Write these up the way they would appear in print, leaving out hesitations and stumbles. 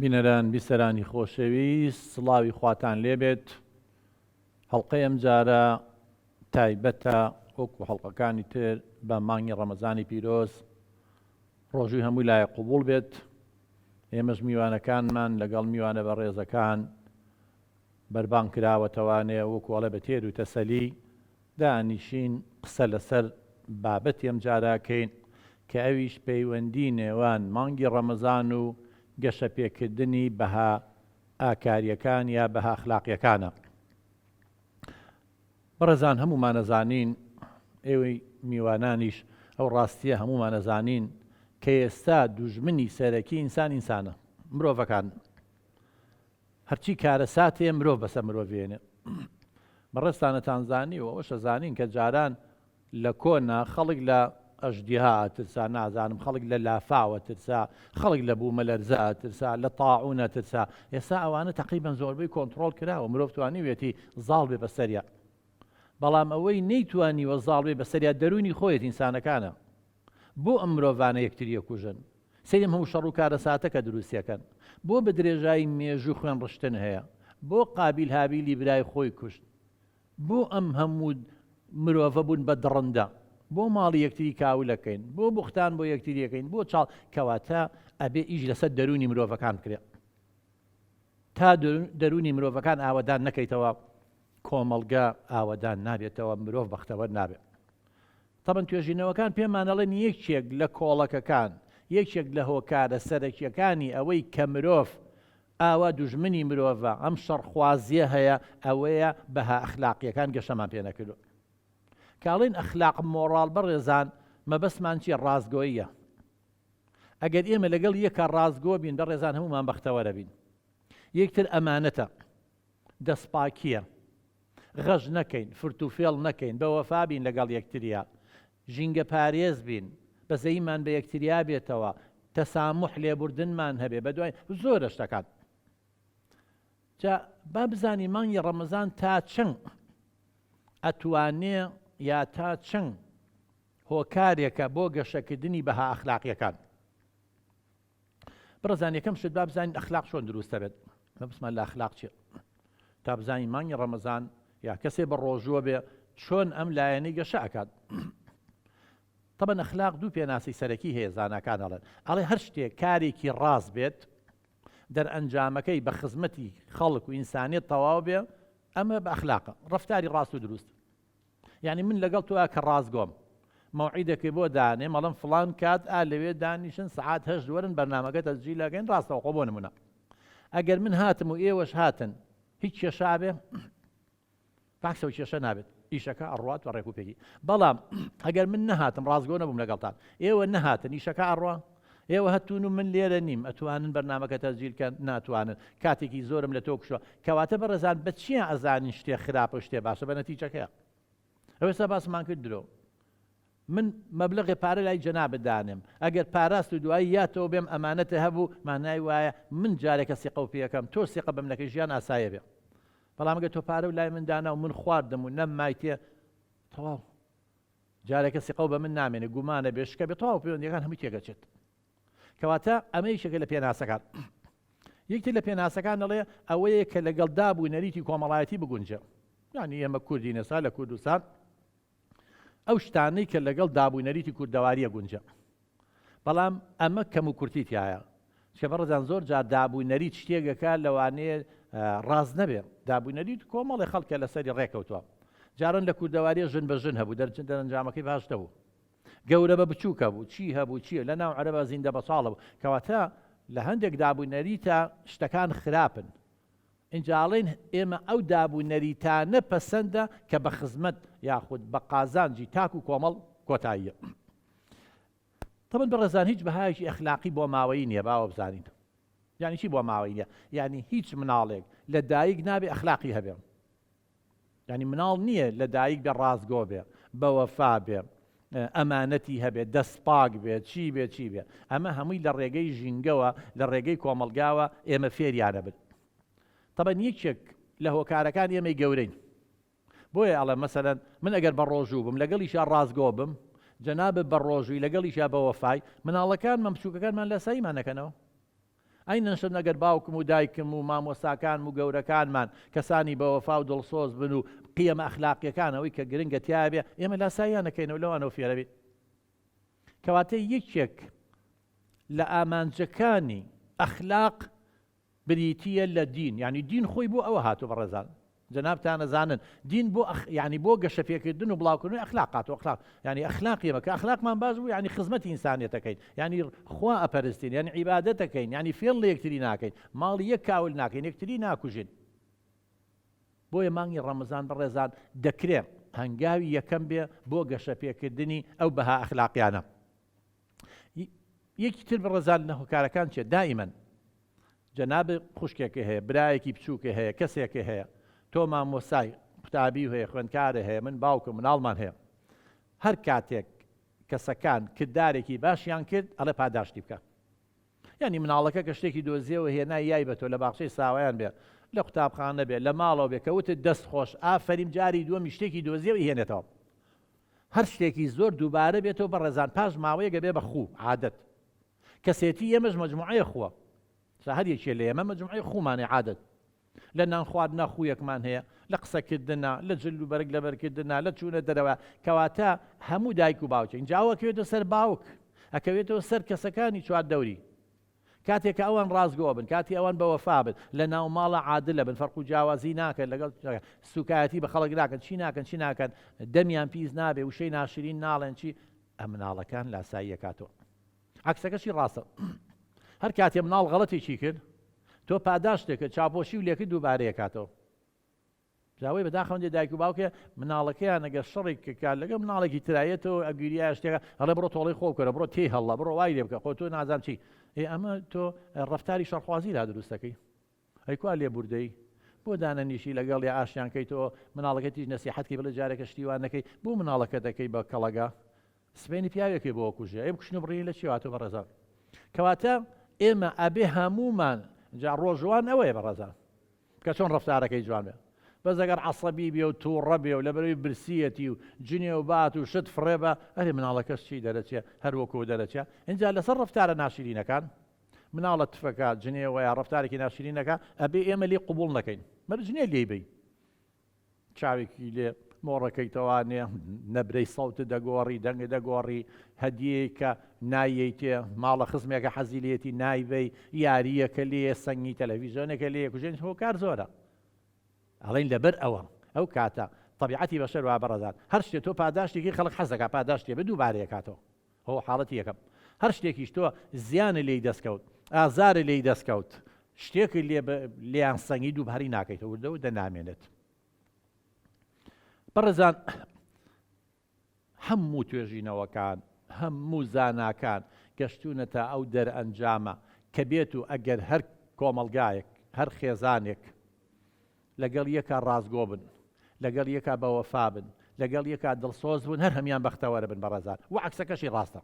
بینەران بیسەرانی خۆشەویست سڵاوی خواتان لێبێت هەڵقەی ئەم جارە تایبەتە وەکو هەڵقەکانی تر بە مانگی ڕەمەزانی پیرۆز ڕۆژووی هەموو لایە قوبوڵ بێت ئێمەش میوانەکانمان لەگەڵ میوانە بەڕێزەکان بەربانگ کراوەتەوانێ وەکو ئەڵێ بە تێر و تەسەلی دانیشین قسە لەسەر بابەتی ئەم جارە ئەکەین کە ئەویش پەیوەندی نێوان مانگی ڕەمەزان و گەشەپێکردنی بەها ئاکاریەکان یا بەها ئەخلاقیەکانە. بەڕێزان هەموومان ئەزانین ئێوەی میوانانیش ئەو ڕاستیە هەموومان ئەزانین کە ئێستا دوژمنی سەرەکی ئینسان ئینسانە مرۆڤەکان هەرچی کارەساتێ مرۆڤ بەسەر مرۆڤ وێنێ. بەڕێزتان ئەتانزانی و ئەوەش ئەزانین کە جاران لە کۆنا خەڵک لە ئەژدیها ئەترسا، نازانم خەڵک لە لافاو ئەترسا، خەڵک لە بوومەلەرزە ئەترسا، لە تاعوون ئەترسا. ئێستا ئەوانە تەقریبەن زۆربەی کۆنتڕۆڵ کراوە، مرۆڤ توانیویەتی زاڵ بێ بەسەریا. بەڵام ئەوەی نەیتوانیوە زاڵ بێ بەسەریا دەروونی خۆیەتی، ئینسانەکانە. بۆ ئەم مرۆڤانە یەکتری ئەکوژن؟ سەیری ئەم هەموو شەڕ و کارەساتە کە دروستیەکەن. بۆ بە درێژایی مێژوو خوێن ڕشتن هەیە؟ بۆ قابیل هابیلی برای خۆی کوشت؟ بۆ ئەم هەموو مرۆڤە بوون بە دڕندە؟ بۆ ماڵی یەکتری کاول ئەکەین؟ بۆ بوختان بۆ یەکتری ئەکەین؟ بۆ چاڵ؟ کەواتە ئەبێ ئیش لەسەر دەروونی مرۆڤەکان بکرێ. تا دەروونی مرۆڤەکان ئاوەدان نەکەیتەوە کۆمەڵگە ئاوەدان نابێتەوە، مرۆڤ بەختەوەر نابێ. تەبەن توێژینەوەکان پێمان ئەڵێن یەکێک لە کۆڵەکەکان، یەکێک لە هۆکارە سەرەکیەکانی ئەوەی کە مرۆڤ ئاوا دوژمنی مرۆڤە، ئەم شەڕخوازیە هەیە، ئەوەیە بەها ئەخلاقیەکان گەشەمان پێ نەکردوە. کە ئەڵێین ئەخلاق مۆڕاڵ بەڕێزان مەبەستمان چیە؟ ڕاستگۆییە. ئەگەر ئێمە لەگەڵ یەکا ڕاستگۆ بین بەڕێزان هەموومان بەختەوەرەبین. یەکتر ئەمانەتە. دەستپاکییە. غەش نەکەین، فرتوفێڵ نەکەین، بە وەفا بین لەگەڵ یەکتریا، ژینگەپارێز بین، بەزەییمان بە یەکتریا بێتەوە، تەساموح، لێبوردنمان هەبێ، بەدوای زۆرە شتەکان. جا با بزانین مانگی ڕەمەزان تا چەند ئەتوانێ یا تا چەند هۆکارێکە بۆ گەشەکردنی بەها ئەخلاقیەکان. بەڕێزان یەکەم شت با بزانین ئەخلاق چۆن دروست دەبێت مەبەستمان لە ئەخلاق چیە تا بزانین مانگی ڕەمەزان یا کەسێ بە ڕۆژووە بێ چۆن ئەم لایەنەی گەشە ئەکات طبعا ئەخلاق دوو پێناسی سەرەکی هەیە زاناکان ئەڵێن ئەڵێ هەر شتێک کارێکی ڕاست بێت دەرئەنجامەکەی بە خزمەتی خەڵک و ئینسانیت تەواو بێ ئەمە بە ئەخلاقە ڕەفتاری ڕاست و دروست یانی من لەگەڵ تۆیا کە ڕاستگۆم مەوعیدەکەی بۆ دانێم ئەڵێم فڵان کات ئا لەوێ دانیشن سەعات هەشت وەرن بەرنامەکە تەسجیل ئەکەین ڕاستەوخۆ بۆ نمونە ئەگەر من هاتم و ئێوەش هاتن هیچ کێشە ئەبێ باکسەوە کێشە نابێت ئیشەکە ئەڕوات بە ڕێک و پێکی بەڵام ئەگەر من نەهاتم ڕاستگۆ نەبووم لەگەڵتان ئێوە نەهاتن ئیشەکە ئەڕوا ئێوە هەتون و من لێرە نیم ئەتوانن بەرنامەکە تەسجیل کەن ناتوانن کاتێکی زۆرم لە تۆ کوشتوە کەواتە بەڕێزان بە چیە ئەزانین شتێ خراپە و شتێ باشە بە نەتیجەکەیە ئەو ئێستا باسمان کرد درۆ من مەبلەغێ پارە لای جەنابت دانێم ئەگەر پاراست و دوایی یاتەوە بێم ئەمانەتە هەبوو مانای وایە من جارێکە سیقە و پێەکەم تۆ سیقە بەم نەکەی ژیان ئاسایە بێ بەڵام ئەگەر تۆ پارە و لای من دانا و من خواردم و نەم مایتێ تەواو جارێکە سیقەو بە من نامێنێ گومانە بێ شکە بێ تەواو پەیوەندیەکان هەمووی تێگەچێت کەواتە ئەمە یەکێکە لە پێناسەکان یەکتر لە پێناسەکان دەڵێ ئەوەیە کە لەگەڵ داب و نەریتی کۆمەڵایەتی بگونجێ یعنی ئێمە کوردی نەسا لە کوردستان ئەو شتانەی کە لەگەڵ داب و نەریتی کوردەواریە گونجە بەڵام ئەمە کەم و کورتی تایە چکە بەڕێزان زۆر جار داب و نەریت شتێکەکە لەوانەیە ڕاست نەبێ داب و نەریت کۆمەڵی خەڵکە لەسەری ڕێکەوتووە جاران لە کوردەواریە ژن بە ژن هەبوو دەرچن دەرەنجامەکەی باش نەبوو گەورە بە بچووک هەبوو چی هەبوو چییە لە ناو عەرەبا زیندە بەچاڵ هەبوو کەواتە لە هەندێک داب و نەریتە شتەکان خراپن ئینجا ئەڵێین ئێمە ئەو داب و نەریتانە پەسەندە کە بە خزمەت یاخود بە قازانجی تاک و کۆمەڵ کۆتاییە. تەبەن بەڕێزان هیچ بەهایەکی ئەخلاقی بۆ ماوەیی نییە باوە بزانین یعنی چی بۆ ماوەی نییە یعنی هیچ مناڵێک لە دایک نابێ ئەخلاقی هەبێ یعنی مناڵ نییە لە دایک بێ ڕاستگۆ بێ بەوەفا بێ ئەمانەتی هەبێ دەستپاک بێ چی بێ چی بێ ئەمە هەمووی لە ڕێگەی ژینگەوە لە ڕێگەی کۆمەلگاوە ئێمە فێریانە بن تەبەن یەکێک لە هۆکارەکان ئێمەی گەورەین بۆیە ئەڵێم مەسەلەن من ئەگەر بەڕۆژوو بم لەگەڵیشا ڕاستگۆ بم، جەنابت بەڕۆژووی لەگەڵیشا بەوەفای، مناڵەکانمان بچووکەکانمان لاساییمان نەکەنەوە؟ ئەی نەشن ئەگەر باوکم و دایکم و مامۆستاکانم و گەورەکانمان کەسانی بەوەفا و دڵسۆز بن و قیەمە ئەخلاقیەکان ئەوەی کە گرنگە تیایا بێ ئێمە لاساییان نەکەینەوە لەوانەوە فێرەبین. کەواتە یەکێک لە ئامانجەکانی ئەخلاق بریتییە لە دین، یانی دین خۆی بۆ ئەوە هاتووە بەڕێزان جەنابتان ئەزانن دین بۆ ئەخ یانی بۆ گەشەپێکردن و بڵاوکردنەوەی ئەخلاق هاتووە ئەخلاق یانی ئەخلاقی ئێمە کە ئەخلاقمان باش بوو یانی خزمەتی ئینسانیەتەکەین یانی خوا ئەپەرستین یانی عیبادەتەکەین یانی فێڵ لە یەکتری ناکەین ماڵی یەک کاول ناکەین یەکتری ناکوژین بۆیە مانگی ڕەمەزان بەڕێزان دەکرێ هەنگاوی یەکەم بێ بۆ گەشەپێکردنی ئەو بەها ئەخلاقیانە. یەکی تر بەڕێزان لە هۆکارەکان چیە دائیمەن جەناب خوشکێکی هەیە برایەکی بچووکە هەیە کەسێکی هەیە تۆ مامۆسای قوتابی هەیە خوێندکارە هەیە من باوکم مناڵمان هەیە هەر کاتێک کەسەکان کردارێکی باشیان کرد ئەڵێ پاداشتی بکە یانی مناڵەکە کە شتێکی دۆزیەوە هێنای یای بە تۆ لە باخچەی ساوایان بێ لە قوتابخانە بێ لە ماڵەوە بێ کە وتت دەست خۆش ئافەریم جاری دووەمی شتێکی دۆزیەوە ئیهێنێتەوە هەر شتێکی زۆر دووبارە بێتەوە بەڕێزان پاش ماوەیەک ئەبێ بە خوو عادەت کەسێتی ئێمەش مەجموعەیە خووە جا هەر یەکێ لە ئێمە مەجموعەی خوومانەیە عادەت لە نان خواردنا خوویەکمان هەیە لە قسەکردنا لە جل و بەرگ لەبەرکردنا لە چوونە دەرەوە کەواتە هەموو دایک و باوکێک جا ئەو ئەکەوێتە سەر باوک ئەکەوێتەوە سەر کەسەکانی چواردەوری کاتێک کە ئەوان ڕاستگۆ بن، کاتی ئەوان بە وەفا بن، لە ناو ماڵا عادلە بن، فەرق و جیاوازی ناکەن لەگەڵ سوکایەتی بە خەڵک ناکەن، چی ناکەن چی ناکەن، دەمیان پیس نابێ، وشەی ناشرین ناڵێن چی، ئە مناڵەکان لاسایی ئەکاتەوە. عەکسەکەشی ڕاستە. هەر کاتێ مناڵ غەڵەتێکی کرد، تۆ پاداشتێ کرد، چاوپۆشی و لێکرد دووبارەی ئەکاتەوە. جا وەی بەداخەوە هەندێ دایک و باوکێ مناڵەکەیان ئەگەر شەڕێک کە لەگەڵ مناڵێکی ترایەتەوە ئەگیریا شتێکە ئەڵێ بڕۆ تۆڵەی خۆ بکەرە بڕۆ تێی هەڵە بڕۆ وای لێ بکە خۆ تۆ نازام چی ئێ ئەمە تۆ ڕەفتاری شەڕخوازی لا دروستەکەی ئەی کوا لێبوردەی بۆ دانەنیشی لەگەڵ یا ئاشیان کەیتەوە مناڵەکەتیش نەسیحەت کەی بڵێ جارێکە شتی وا نەکەی بۆ مناڵەکە دەکەی بە کەڵەگا سبەینی پیاوێکی بۆ کوژێ ئەی بکوشن و بڕینی لە چی هاتوو بەڕێزان کەواتە ئێمە ئەبێ هەمومان جا ڕۆژوان ئەوەیە بەڕێزان کە چۆن ڕەفتارەکەی جوان بێ بەس ئەگەر عەسەبی بێ و توڕە بێ و لەبەرەوەی برسیەتی و جنێو بات و شت فڕێ بە ئەرێ مناڵەکەش چی دەرەچێ هەر وەکو دەرەچێ ئینجا لەسەر ڕەفتارە ناشیرینەکان مناڵە تفەکە جنێوە یا ڕەفتارێکی ناشیرینەکە ئەبێ ئێمە لێی قبوڵ نەکەین مەرج نییە لێی بی چاوێکی لێ مۆڕەکەیتەوانێ نەبرەی سەوتت دەگۆڕی دەنگت دەگۆڕی هەدیەیەک کە نایەیتێ ماڵە خزمێکە حەزی لێتی نایبەی یارییەکە لێیە سەنگی تەلەڤیزیۆنێکە لێیە کوژێن هۆکار زۆرە ئەڵێن لەبەر ئەوە ئەو کاتە طبیعەتی بەشەر وا بەڕێزان هەر شتێ تۆ پاداشتێکی خەڵک حەز دەکات پاداشتێ بە دووبارەیە کاتەوە هۆ حاڵەتی یەکەم هەر شتێکیش تۆ زیانە لێی دەستکەوت ئازارە لێی دەستکەوت شتێکت لێ لێیان سەنگی دووبارەی ناکەیتەوە وردە وردە نامێنێت بەڕێزان هەموو توێژینەوەکان هەموو زاناکان گەشتونەتە ئەو دەرئەنجامە کە بێت و ئەگەر هەر کۆمەڵگایەک هەر خێزانێک لەگەڵ یەکا ڕاستگۆ بن، لەگەڵ یەکا بەوەفا بن، لەگەڵ یەکا دڵسۆز بن، هەر هەموان بەختەوەرە بن بەڕێزان، وە عەکسەکەشی ڕاستە.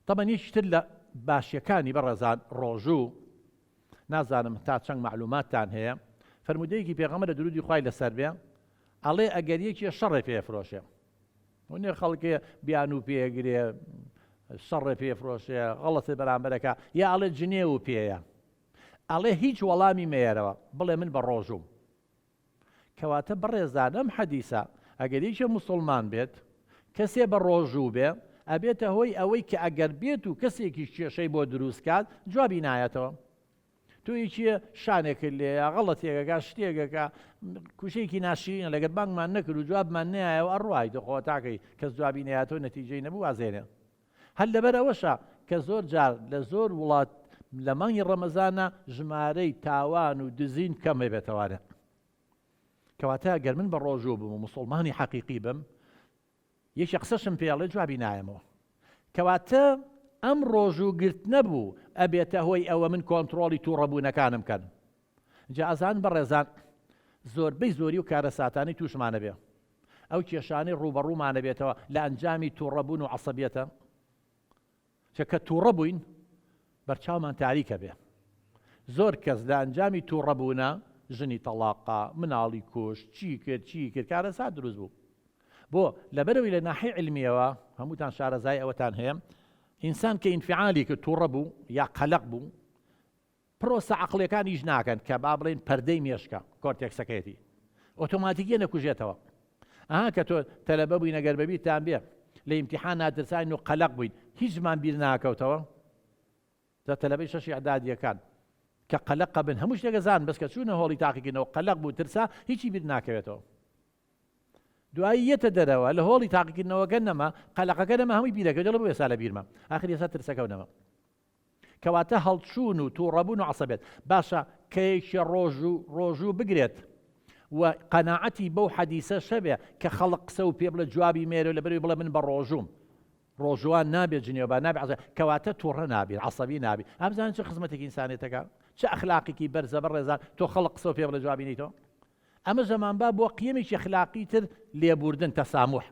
تەبەن یەکی تر لە باشیەکانی بەڕێزان ڕۆژوو، نازانم تا چەند مەعلوماتتان هەیە، فەرموودەیەکی پێغەمبەرە درودی خوای لەسەر بێ، ئەڵێ ئەگەر یەکێ شەڕێ پێ فرۆشێ، ونێ خەڵکێ بیانوو پێگرێ، شەڕێ پێ فرۆشێ، غەڵەتت بەرامبەرەکە، یا ئەڵێ جنێو پێیە، ئەڵێ هیچ وەڵامی مەیەرەوە بڵێ من بەڕۆژووم. کەواتە بەڕێزان ئەم حەدیسە ئەگەر یەکێ موسوڵمان بێت کەسێ بەڕۆژوو بێ ئەبێتە هۆی ئەوەی کە ئەگەر بێت و کەسێکیش کێشەی بۆ دروست کات جوابی نایەتەوە. تۆ یەکێ شانێکت لێیە غەڵەتێکەکە شتێکەکە کوشەیەکی ناشرینە لەگەر بانگمان نەکرد و جوابمان نایەوە ئەڕوای تۆ خۆ تاکەی کەس جوابی نەیاتەوە نەتیجەی نەبوو وازێنێ. هەر لەبەر ئەوەشە کە زۆر جار لە زۆر وڵات لە مانگی ڕەمەزانا ژمارەی تاوان و دزین کەم ئەبێتەوانە. کەواتە گەر من بە ڕۆژوو بم و موسوڵمانی حەقیقی بم یەکێ قسەشم پێ ئەڵێ جوابی نایەمەوە. کەواتە ئەم ڕۆژوو گرتنە بوو ئەبێتە هۆی ئەوە من کۆنتڕۆڵی توڕەبوونەکانم کەن. جا ئەزان بەڕێزان زۆربەی زۆری و کارەساتانەی تووشمان ئەبێ ئەو کێشانەی ڕووبەڕوومان ئەبێتەوە لە ئەنجامی تووڕەبوون و عەسەبیەتە چە کە تووڕە بووین بەرچاومان تاریکە بێ زۆر کەس لە ئەنجامی تووڕەبوونە ژنی تەڵاقا مناڵی کوشت چی کرد چی کرد کارەسات دروست بوو بۆ لەبەرەوەی لە ناحی علمیەوە هەمووتان شارەزای ئەوەتان هەیە. ئینسان کە ئینفعالی کرد توڕە بوو یا قەلەق بوو پرۆسە عەقڵیەکان ئیش ناکەن کە با بڵێین پەردەی مێشکە کۆرتێکسەکەیەتی ئۆتۆماتیکیە نەکوژێتەوە ئەها کە تۆ تەلەبە بووین ئەگەر بەبیرتان بێ لە ئیمتیحان ناترساین و قەلەق بووین هیچمان بیر ناکەوتەوە جا تەلەبەی شەشی ئەعدادیەکان کە قەلەقە بن هەموو شتێکە زان بەس کە چوونە هۆڵی تاقیکردنەوە قەلەق بوو ترسا هیچی بیر ناکەوێتەوە دوایی یەتە دەرەوە لە هۆڵی تاقیکردنەوەکە نەما قەلەقەکە نەما هەمووی بیرەکەوێت دەڵێ بۆ ئێستا لە بیرمە ئاخر ئێستا ترسەکەو نەما کەواتە هەڵچوون و تووڕەبوون و عەسەبێت باشە کە یەکێ ڕۆژوو ڕۆژوو بگرێت و قەناعەتی بەو حەدیسەش هەبێ کە خەڵک قسە و پێ بڵێ جوابی مێرە و لەبەرەوەی بڵێ من بە ڕۆژووم ڕۆژوان نابێت جنێو با نابێت عەسەبی کەواتە تووڕە نابین عەسەبی نابی ئەبزانن چ خزمەتێکی ئینسانێتەکە چ ئەخلاقێکی بەرزە بەڕێزان تۆ خەڵک قسە و پێ بڵێ جوابی نیتەوە ئەمە زەمان با بۆ قیەمێکی ئەخلاقی تر لێبوردن تەسامح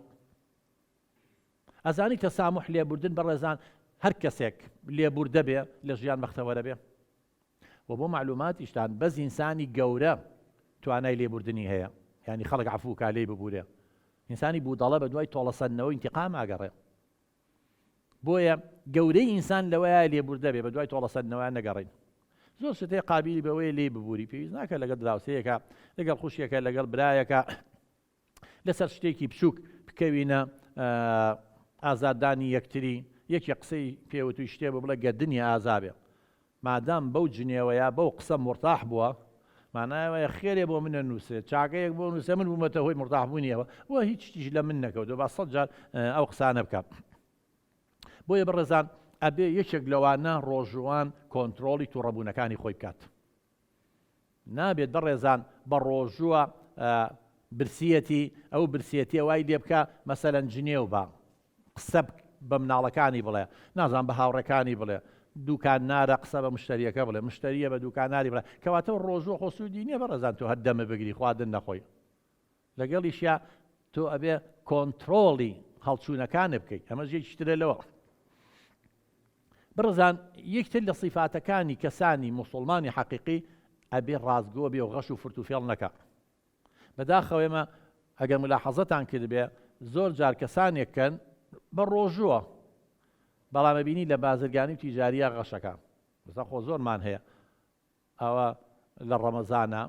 ئەزانی تەساموح لێبوردن بەڕێزان هەر کەسێک لێبوردە بێ لە ژیان بەختەوەرە بێ و بۆ مەعلوماتیشتان بەس ئینسانی گەورە توانای لێبوردنی هەیە یعنی خەڵک عەفوو کا لێی ببورێ ئینسانی بودەڵە بە دوای تۆڵەسەندنەوە ئینتقام ئاگەڕێ بۆیە گەورەی ئینسان لەوەیە لێبوردە بێ بە دوای تۆڵەسەندنەوە نەگەڕین زۆر شتێ قابلی بەوەیە لێی ببوری پێویست ناکە لەگەڵ دراوسەیەکە لەگەڵ خوشیەکە لەگەڵ برایەکە لەسەر شتێکی بچووک بکەوینە ئازاردانی یەکتری، یەکێ قسەی پێوتوی شتێ بوو بڵێ گەردنی ئازا بێ مادام بەو جنێوەیا بەو قسە مورتاح بووە مانای ئەوەیە خێرێ بۆ منە نووسێ چاکەیەک بۆ نووسێ من بوومەتە هۆی مورتاح بوونیەوە و هیچ شتیش لە من نەکەوتووە با سەد جار ئەو قسانە بکا بۆیە بەڕێزان ئەبێ یەکێک لەوانە ڕۆژوان کۆنترۆڵی توڕەبوونەکانی خۆی بکات. نابێت بەڕێزان بەڕۆژووە برسیەتی ئەو برسیەتیە وای لێ بکا مەسەلەن جنێو با قسە بە مناڵەکانی بڵێ نازان بە هاوڕێکانی بڵێ دوکان نارە قسە بە مشتریەکە بڵێ مشتریە بە دوکاناری بڵێ کەواتە ڕۆژوو خۆ سوودی نییە بەڕێزان تۆ هەر دەمە بگری خواردن نەخۆی لەگەڵیشیا تۆ ئەبێ کۆنترۆڵی هەڵچوونەکانت بکەیت ئەمەش یەکی ترە لەوە بڕزان یەکتر لە سیفاتەکانی کەسانی موسڵمانی حەقیقی ئەبێ ڕاستگۆ بێ و غەش و فرت و فێڵ نەکا بەداخەوە ئێمە ئەگەر ملاحەزەتان کردبێ زۆر جار کەسانێک کەن بە ڕۆژووە بەڵام ئەبینی لە بازرگانی و تیجاریە غەشەکە بەسا خۆ زۆرمان هەیە ئەوە لە ڕەمەزانە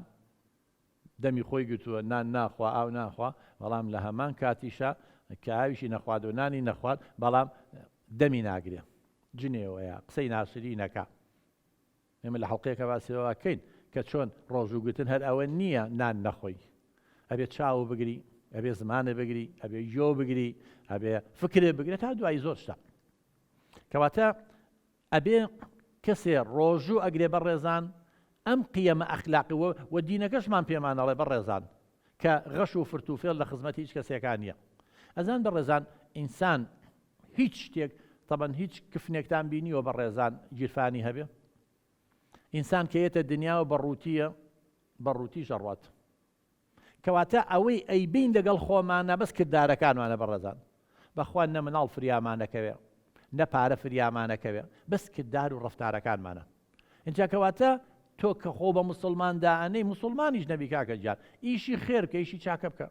دەمی خۆی گرتووە نان ناخوا ئاو ناخوا بەڵام لە هەمان کاتیشا کە ئاویشی نەخوارد و نانی نەخوارد بەڵام دەمی ناگرێ جنێوەیە قسەی ناشرینەکە ئێمە لە حەڵقەیەکە باسی ئەوە کەین کە چۆن ڕۆژوو گرتن هەر ئەوە نییە نان نەخۆی ئەبێ چاو بگری ئەبێ زمانە بگری ئەبێ گۆ بگری ئەبێ فکرێ بگرێت تا دوایی زۆر شتە کەواتە ئەبێ کەسێ ڕۆژوو ئەگرێ بەڕێزان ئەم قیەمە ئەخلاقی و و دینەکەشمان پێمان ئەڵێ بەڕێزان کە غەش و فرت و فێڵ لە خزمەتی هیچ کەسێکا نییە ئەزان بەڕێزان ئینسان هیچ شتێک تەبەن هیچ کفنێکتان بینیوە بەڕێزان گیرفانی هەبێ ئینسان کە یەتە دنیاوە بە ڕووتیە بە ڕووتیش ئەڕوات کەواتە ئەوەی ئەیبەین لەگەڵ خۆمانە بەس کردارەکانمانە بەڕێزان بەخوا نە مناڵ فریامانەکەوێ نە پارە فریامانەکەوێ بەس کردار و ڕەفتارەکانمانە ئینجا کەواتە تۆ کە خۆ بە موسڵمان دائەنێی موسڵمانیش نەبی کاکە گیان ئیشی خێر بکە ئیشی چاکە بکە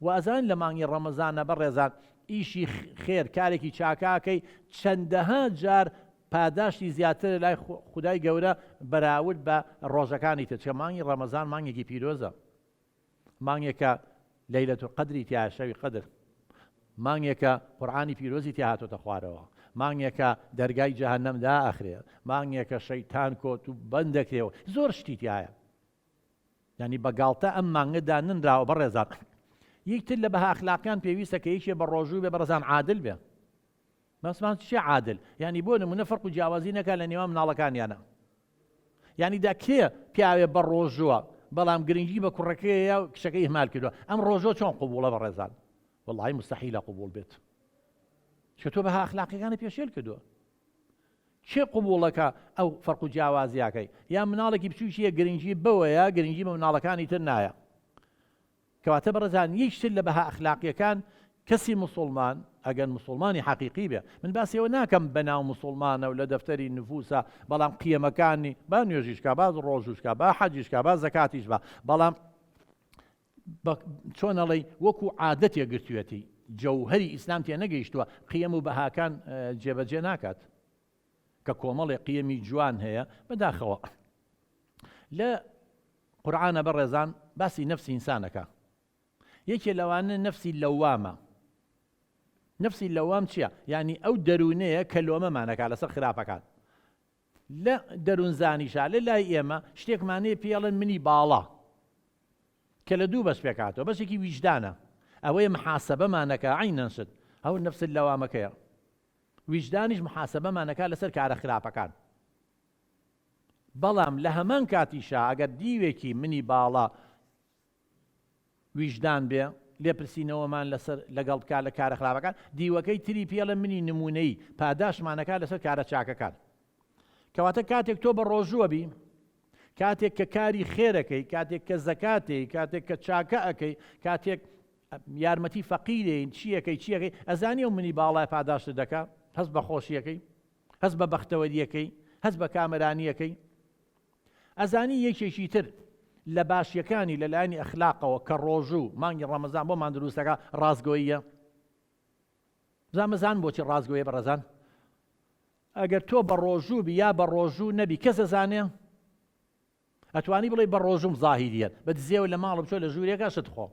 و ئەزانن لە مانگی ڕەمەزانە بەڕێزان ئیشی خێر کارێکی چاکاکەی چەندەها جار پاداشتی زیاترە لای خودای گەورە بەراورد بە ڕۆژەکانی تر چونکە مانگی ڕەمەزان مانگێکی پیرۆزە مانگێکە لەیلەت القەدری تیایە شەوی قەدر مانگێکە قورئانی پیرۆزی تیا هاتۆتە خوارەوە مانگێکە دەرگای جەهەنەم دائەخرێ مانگێکە شەیتان کۆت و بەند دەکرێ و زۆر شتی تیایە یعنی بە گاڵتە ئەم مانگە داننراوە بەڕێزان یەکتر لە بەها ئەخلاقیان پێویستە کە یەکێ بە ڕۆژوو بێ بەڕێزان عادل بێ مەبەستمان چیە عادل؟ یانی بۆ نمونە فەرق و جیاوازی نەکا لە نێوان مناڵەکانیانا یانی دەکرێ پیاوێ بە ڕۆژووە بەڵام گرنگی بە کوڕەکەیە و کچەکەی ئیهمال کردووە ئەم ڕۆژوە چۆن قبوڵە بەڕێزان وەڵی مستحیلە قبوڵ بێت چکە تۆ بەها ئەخلاقیەکانت پێشێل کردووە کێ قبوڵەکە ئەو فەرق و جیاوازیاکەی یا مناڵێکی بچووکیە گرنگی بەوەیە گرنگی بە مناڵەکانی تر نایە کەواتە بەڕێزان یەک تر لە بەها ئەخلاقیەکان کەسی موسوڵمان ئەگەر موسوڵمانی حەقیقی بێ من باسی ئەوە ناکەم بەناو موسوڵمانە و لە دەفتەری نفوسە بەڵام قیەمەکانی با نوێژیش کا با ڕۆژوش کا با حەجیش کا با زەکاتیش با بەڵام چۆن ئەڵێی وەکو عادەتێک گرتوێتی. جەوهەری ئیسلام تێنەگەیشتووە قیەم و بەهاکان جێبەجێ ناکات. کە کۆمەڵێ قیەمی جوان هەیە بەداخەوە لە قورعانە بەڕێزان باسی نەفسی ئینسانەکە یەکێ لەوانە نەفسی لەوامە نەفسی لەوام چییە؟ یعنی ئەو دەروونەیە کە لۆمەمانەکە لەسەر خراپەکان لە دەروونزانیشا لە لای ئێمە شتێکمان هەیە پێی ئەڵێن منی باڵا کە لە دوو بەش پێکهاتووە بەشێکی ویژدانە ئەوەیە محاسبەمان ئەکا عەینەن شت ئەو نەفس لەوامەکەیە ویژدانیش محاسبەمان ئەکا لەسەر کارە خراپەکان بەڵام لە هەمان کاتیشا ئەگەر دیوێکی منی باڵا ویژدان بێ لێپرسینەوەمان لەسەر لەگەڵ بکا لە کارە خراپەکان، دیوەکەی تری پێڵێ منی نموونەیی پاداشتمان ئەکا لەسەر کارە چاکەکان. کەواتە کاتێک تۆ بە ڕۆژووە بی، کاتێک کە کاری خێرەکەی، کاتێک کە زەکاتێی، کاتێک کە چاکە ئەکەی، کاتێک یارمەتی فەقیرێین، چیەکەی چیەکەی، ئەزانی ئەو منی باڵای پاداشتت دەکا، هەست بە خۆشیەکەی، هەست بە بەختەوەریەکەی، هەست بە کامەرانیەکەی. ئەزانی یەکێکی تر لە باشیەکانی لە لایەنی ئەخلاقەوە کە ڕۆژوو مانگی ڕەمەزان بۆمان دروست دەکا ڕاستگۆییە؟ بزان بزان بۆچی ڕاستگۆیە بەڕێزان؟ ئەگەر تۆ بە ڕۆژوو بی یا بە ڕۆژوو نەبی کەس ئەزانێ؟ ئەتوانی بڵێ بە ڕۆژووم زاهیریەت بە دزێوە لە ماڵم چۆ لە ژوورێکا شت خۆ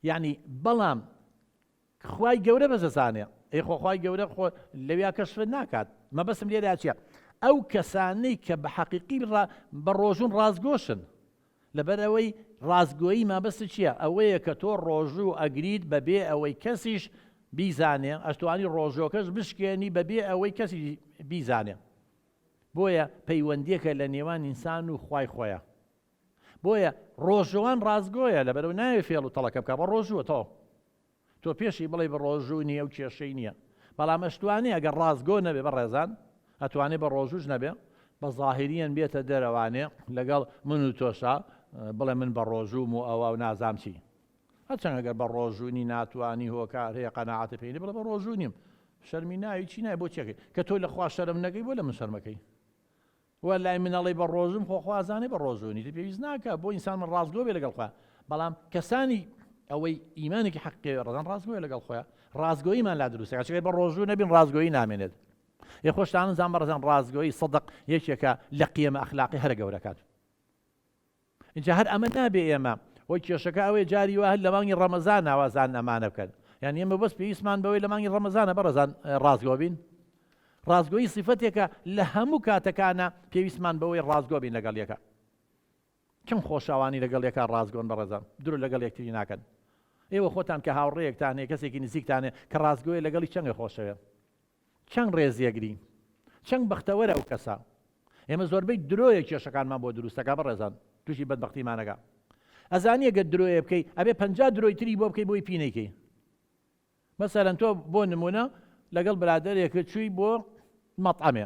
یانی بەڵام خوای گەورە بەس ئەزانێ ئەی خۆ خوای گەورە خۆ لەویا کەشفت ناکات مەبەستم لێرە چیە ئەو کەسانەی کە بە حەقیقی بە ڕۆژون ڕاستگۆشن لەبەر ئەوەی ڕاستگۆیی مابەست چییە ئەوەیە کە تۆ ڕۆژوو ئەگریت بەبێ ئەوەی کەسیش بیزانێ ئەشتوانی ڕۆژۆکەش بشکێنی بەبێ ئەوەی کەسی بیزانێ بۆیە پەیوەندیەکە لە نێوان ئینسان و خوای خۆیە بۆیە ڕۆژووان ڕاستگۆیە لەبەرئەوە نایەوێ فێڵ و تەڵەکە بکا بە ڕۆژووە تەواو تۆ پێشی بڵێ بە ڕۆژوو نییە و کێشەی نییە بەڵام ئەشتوانێ ئەگەر ڕاستگۆ نەبێ بە ڕێزان ئەتوانێ بە ڕۆژوش نەبێ بە ظاهریەن بێتە دەرەوانێ لەگەڵ من و تۆشا بڵێ من بە ڕۆژووم و ئەوە و نازام چی هەرچەند ئەگەر بە ڕۆژوونی ناتوانی هۆکار هەیە قەناعەتە پێی بڵێ بە ڕۆژوو نیم شەرمی ناوی چی نای بۆ چێکەی کە تۆ لە خوا شەرم نەکەی بۆ لە من شەرمەکەی وە لای من ئەڵێی بە ڕۆژوم خۆ خوا ئەزانێ بە ڕۆژوو نیت پێویست ناکا بۆ ئینسان من ڕاستگۆ بێ لەگەڵ خۆیا بەڵام کەسانی ئەوەی ئیمانێکی حەقیقی ڕەزان ڕاستگۆیە لەگەڵ خۆیا ڕاستگۆییمان لا دروستە چونکە بە ڕۆژوو نەبین ڕاستگۆیی نامێنێت یە خۆشتانن زان بەڕێزان ڕاستگۆیی سەدق یەکێکە لە قیەمە ئەخلاقی هەرە گەورەکان ئینجا هەر ئەمە نابێ ئێمە هۆی کێشەکە ئەوەیە جاری وا هەر لە مانگی ڕەمەزانا وازان ئەمانە بکەن یان ئێمە بەس پێویستمان بەوەی لە مانگی ڕەمەزانە بەڕێزان ڕاستگۆ بین ڕاستگۆیی سیفەتێکە لە هەموو کاتەکانە پێویستمان بەوەی ڕاستگۆ بین لەگەڵ یەکە چەند خۆشەوانی لەگەڵ یەکە ڕاستگۆن بەڕێزان درۆ لەگەڵ یەکتری ناکەن ئێوە خۆتان کە هاوڕێیەکتان هەیە کەسێکی نزیکتان هەیە کە ڕاستگۆیە لەگەڵی چەندە خۆشەوێ چەند ڕێزیەگری چەند بەختەوەرە ئەو کەسە ئێمە زۆربەی درۆیە کێشەکانمان بۆ دروستەکە بەڕێزان تووشی بەدبەختیمانەکە ئەزانی ئەگەر درۆیە بکەی ئەبێ 50 درۆی تری بۆ بکەی بۆی پینەیکەی مەسەلەن تۆ بۆ نمونە لەگەڵ برادەرێکە چووی بۆ مەطعەمێ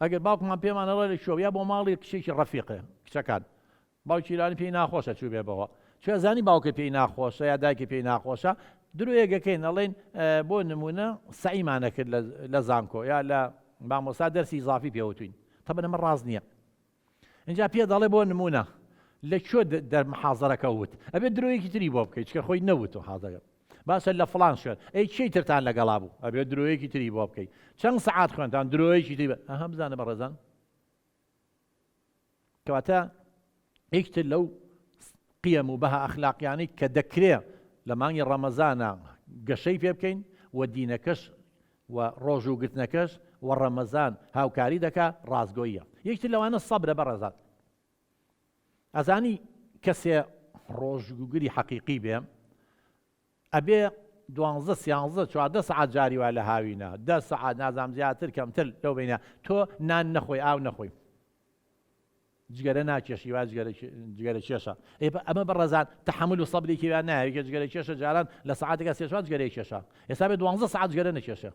ئەگەر باوکمان پێمان ئەڵێ لە کوێ یا بۆ ماڵی کچێکی ڕەفیقێ کچەکان باوکی لانی پێی ناخۆشە چوو بێ بەوە چێ زانی باوکە پێی ناخۆشە یا دایکی پێی ناخۆشە درۆیەگەکەین ئەڵێن بۆ نمونە سەعیمانە کرد لە زانکۆ یا لە مامۆسا دەرسی ئیزافی پێوتوین تەبەن ئەمە ڕاست نییە اینجا پێ دەڵێ بۆ نمونە لە کوێ دەر محازەرەکە وت ئەبێ درۆیەکی تری بۆ بکەیت چکە خۆی نەوت و حازەکە باشە لە فڵان شوێن ئەی کێی ترتان لەگەڵا بوو ئەبێ درۆیەکی تری بۆ بکەی چەند سەعات خوێنتان درۆیەکی تری ئەها بزانە بەڕێزان کەواتە یەکتر لەو قیەم و بەها ئەخلاقیانەی کە دەکرێ لە مانگی ڕەمەزانە گەشەی پێ بکەین و دینەکەش و ڕۆژووگرتنەکەش و ڕەمەزان هاوکاری دەکا ڕاستگۆییە یەکتر لەوانە سەبرە بەڕێزان ئەزانی کەسێ ڕۆژگوگری حەقیقی بێ ئەبێ دوانزە سیانزە 14 سەعات جاری وا لە هاوینە دە سەعات نازام زیاتر کەمتر لەو بینە تۆ نان نەخۆی ئاو نەخۆی جگەرە ناکێشی وا جگەرە کێشە ئەمە بەڕێزان تەحمل و سەبرێکی وان نایە کە جگەرە کێشە جاران لە سەعاتێکا سێ چوار جگەرەی کێشە ئێستا بێ دوانزە سەعات جگەرە نەکێشە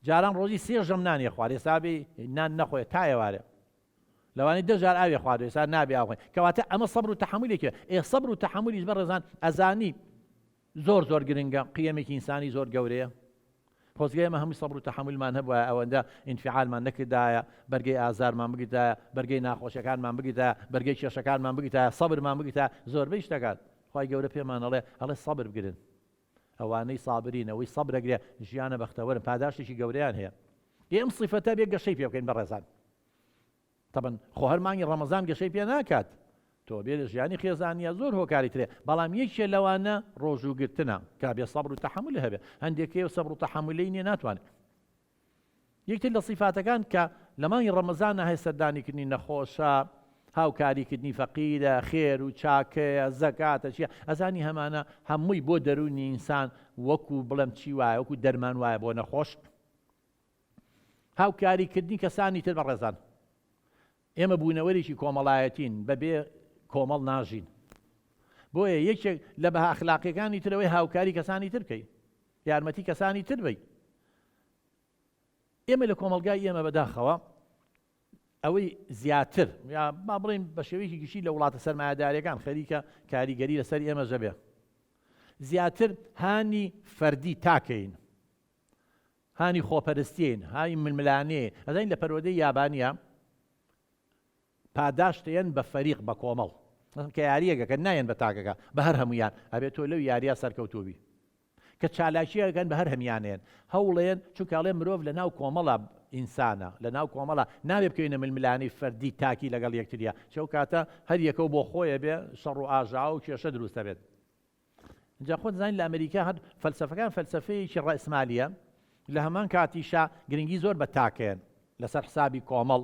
جاران ڕۆژی سێ ژەم نانی خوارد ئێستا بێ نان نەخۆێ تا ئێوارێ لەوانەیە دە جار ئاوێ خوارد ئێستا نابێ ئاو خۆی کەواتە ئەمە سەبر و تەحەمولێکە ئێ سەبر و تەحەمولیش بەڕێزان ئەزانی زۆر زۆر گرنگە قیەمێکی ئینسانی زۆر گەورەیە خۆزگە ئێمە هەمووی سەبر و تەحەمولمان هەبوایە ئەوەندە ئینفعالمان نەکردایە بەرگەی ئازارمان بگرتایە بەرگەی ناخۆشیەکانمان بگرتایە بەرگەی کێشەکانمان بگرتایە سەبرمان بگرتایە زۆربەی شتەکان. خوای گەورە پێمان ئەڵێ ئەڵێ سەبر بگرن ئەوانەی سابرین ئەوەی سەبرەگرێ ژیانە بەختەوەرن پاداشتێکی گەورەیان هەیە ئێ ئەم سیفەتە بێ گەشەی پێ بکەین بەڕێزان تەبەن خۆ هەر مانگی ڕەمەزان گەشەی پێ ناکات تۆ بێ لە ژیانی خێزانیە زۆر هۆکاری ترێ بەڵام یەکێ لەوانە ڕۆژووگرتنە کا بێ سەبر و تەحەمول هەبێ هەندێکەیە و سەبر و تەحەمولی نیە ناتوانێت یەکتر لە سیفاتەکان کە لە مانگی ڕەمەزانە هەیە سەردانیکردنی نەخۆشە، هاوکاریکردنی فەقیرە، خێر و چاکەیە، زەکاتە چیە، ئەزانی هەمانە هەمووی بۆ دەروونی ئینسان وەکو بڵێم چی وایە وەکو دەرمان وایە بۆ نەخۆش. هاوکاریکردنی کەسانی تر بەڕێزان ئێمە بوونەوەرێکی کۆمەڵایەتین بەبێ کۆمەڵ ناژین بۆیە یەکێک لە بەها ئەخلاقیەکانی ترەوەی هاوکاری کەسانی تر بکەی یارمەتی کەسانی تر بی ئێمە لە کۆمەڵگای ئێمە بەداخەوە ئەوەی زیاتر یا با بڵێین بە شێوەیەکی گشتی لە وڵاتە سەرمایەداریەکان خەریکە کاریگەری لەسەر ئێمە ژەبێ زیاتر هانی فەردی تاکەین هانی خۆپەرستین هانی ململانێ ئەزانین لە پەروەردەی یابانیە پاداشت یەن بە فەریق بە کۆمەڵ کە یاریەکەکە نایەن بە تاکەکە بە هەر هەمویان ئەبێت تۆ لەو یاریە سەرکەوتوبی کە چالاکیەکەن بە هەر هەمیانێن هەوڵێن چونکە ئەڵێ مرۆڤ لە ناو کۆمەڵە ئینسانە لە ناو کۆمەڵە نابێ بکەوینە ململانێی فەردی تاکی لەگەڵ یەکتریا چ ئەو کاتە هەر یەکەو بۆ خۆیە بێ شەڕ و ئاژاوە و کێشە دروست دەبێت جا خۆت زانین لە ئەمریکا هەر فەلسەفەکان فەلسەفەیەکی ڕەئسمالیە لە هەمان کاتیشا گرنگی زۆر بە تاکێن لەسەر حسابی کۆمەڵ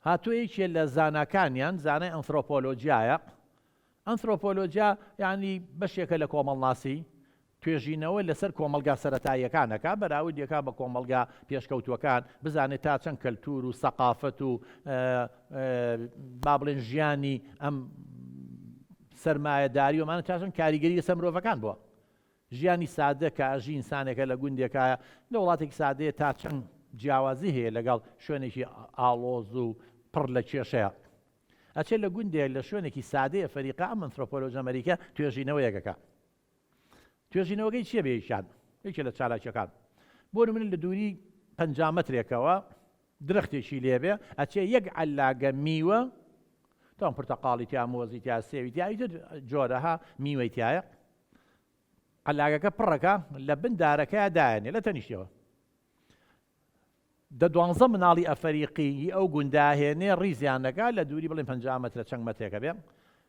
هاتووە یەکێ لە زاناکانیان زانای ئەنثرۆپۆلۆجیایە، ئەنثرۆپۆلۆجیا یانی بەشێکە لە کۆمەڵناسی، توێژینەوە لەسەر کۆمەڵگا سەرەتاییەکان ئەکا، بەراوردی ئەکا بە کۆمەڵگا پێشکەوتووەکان، بزانێ تا چەند کەلتوور و سەقافەت و با بڵێن ژیانی ئەم سەرمایەداری و ئەمانە تا چەند کاریگەری لەسەر مرۆڤەکان بووە. ژیانی سادە کە ئەژی ئینسانێکە لە گوندێکایە لە وڵاتێکی سادەیە تا چەند جیاوازی هەیە لەگەڵ شوێنێکی ئاڵۆز و پڕ لە کێشەیە ئەچێت لە گوندێک لە شوێنێکی سادەیە فەریقا ئەم ئەنثرۆپۆلۆژ ئەمریکا توێژینەوەیەکەکە توێژینەوەکەی چییە بێیشان یەکێ لە چالاکیەکان بۆ من لە دووری 50 مەترێکەوە درەختێکی لێبێ ئەچێ یەک عەلاگە میوە تام پرتەقاڵی تیا مۆزی تیا سێوی تیا ئیتر جۆرەها میوەی تایە عەلاگەکە پڕەکە لە بن دارەکەیا دایەنێ لە تەنیشتەوە دە دوانزە مناڵی ئەفەریقی هی ئەو گونداهێنێ ڕیزیان دەکا لە دووری بڵێن 50 مەترە چەند مەترێکە بێ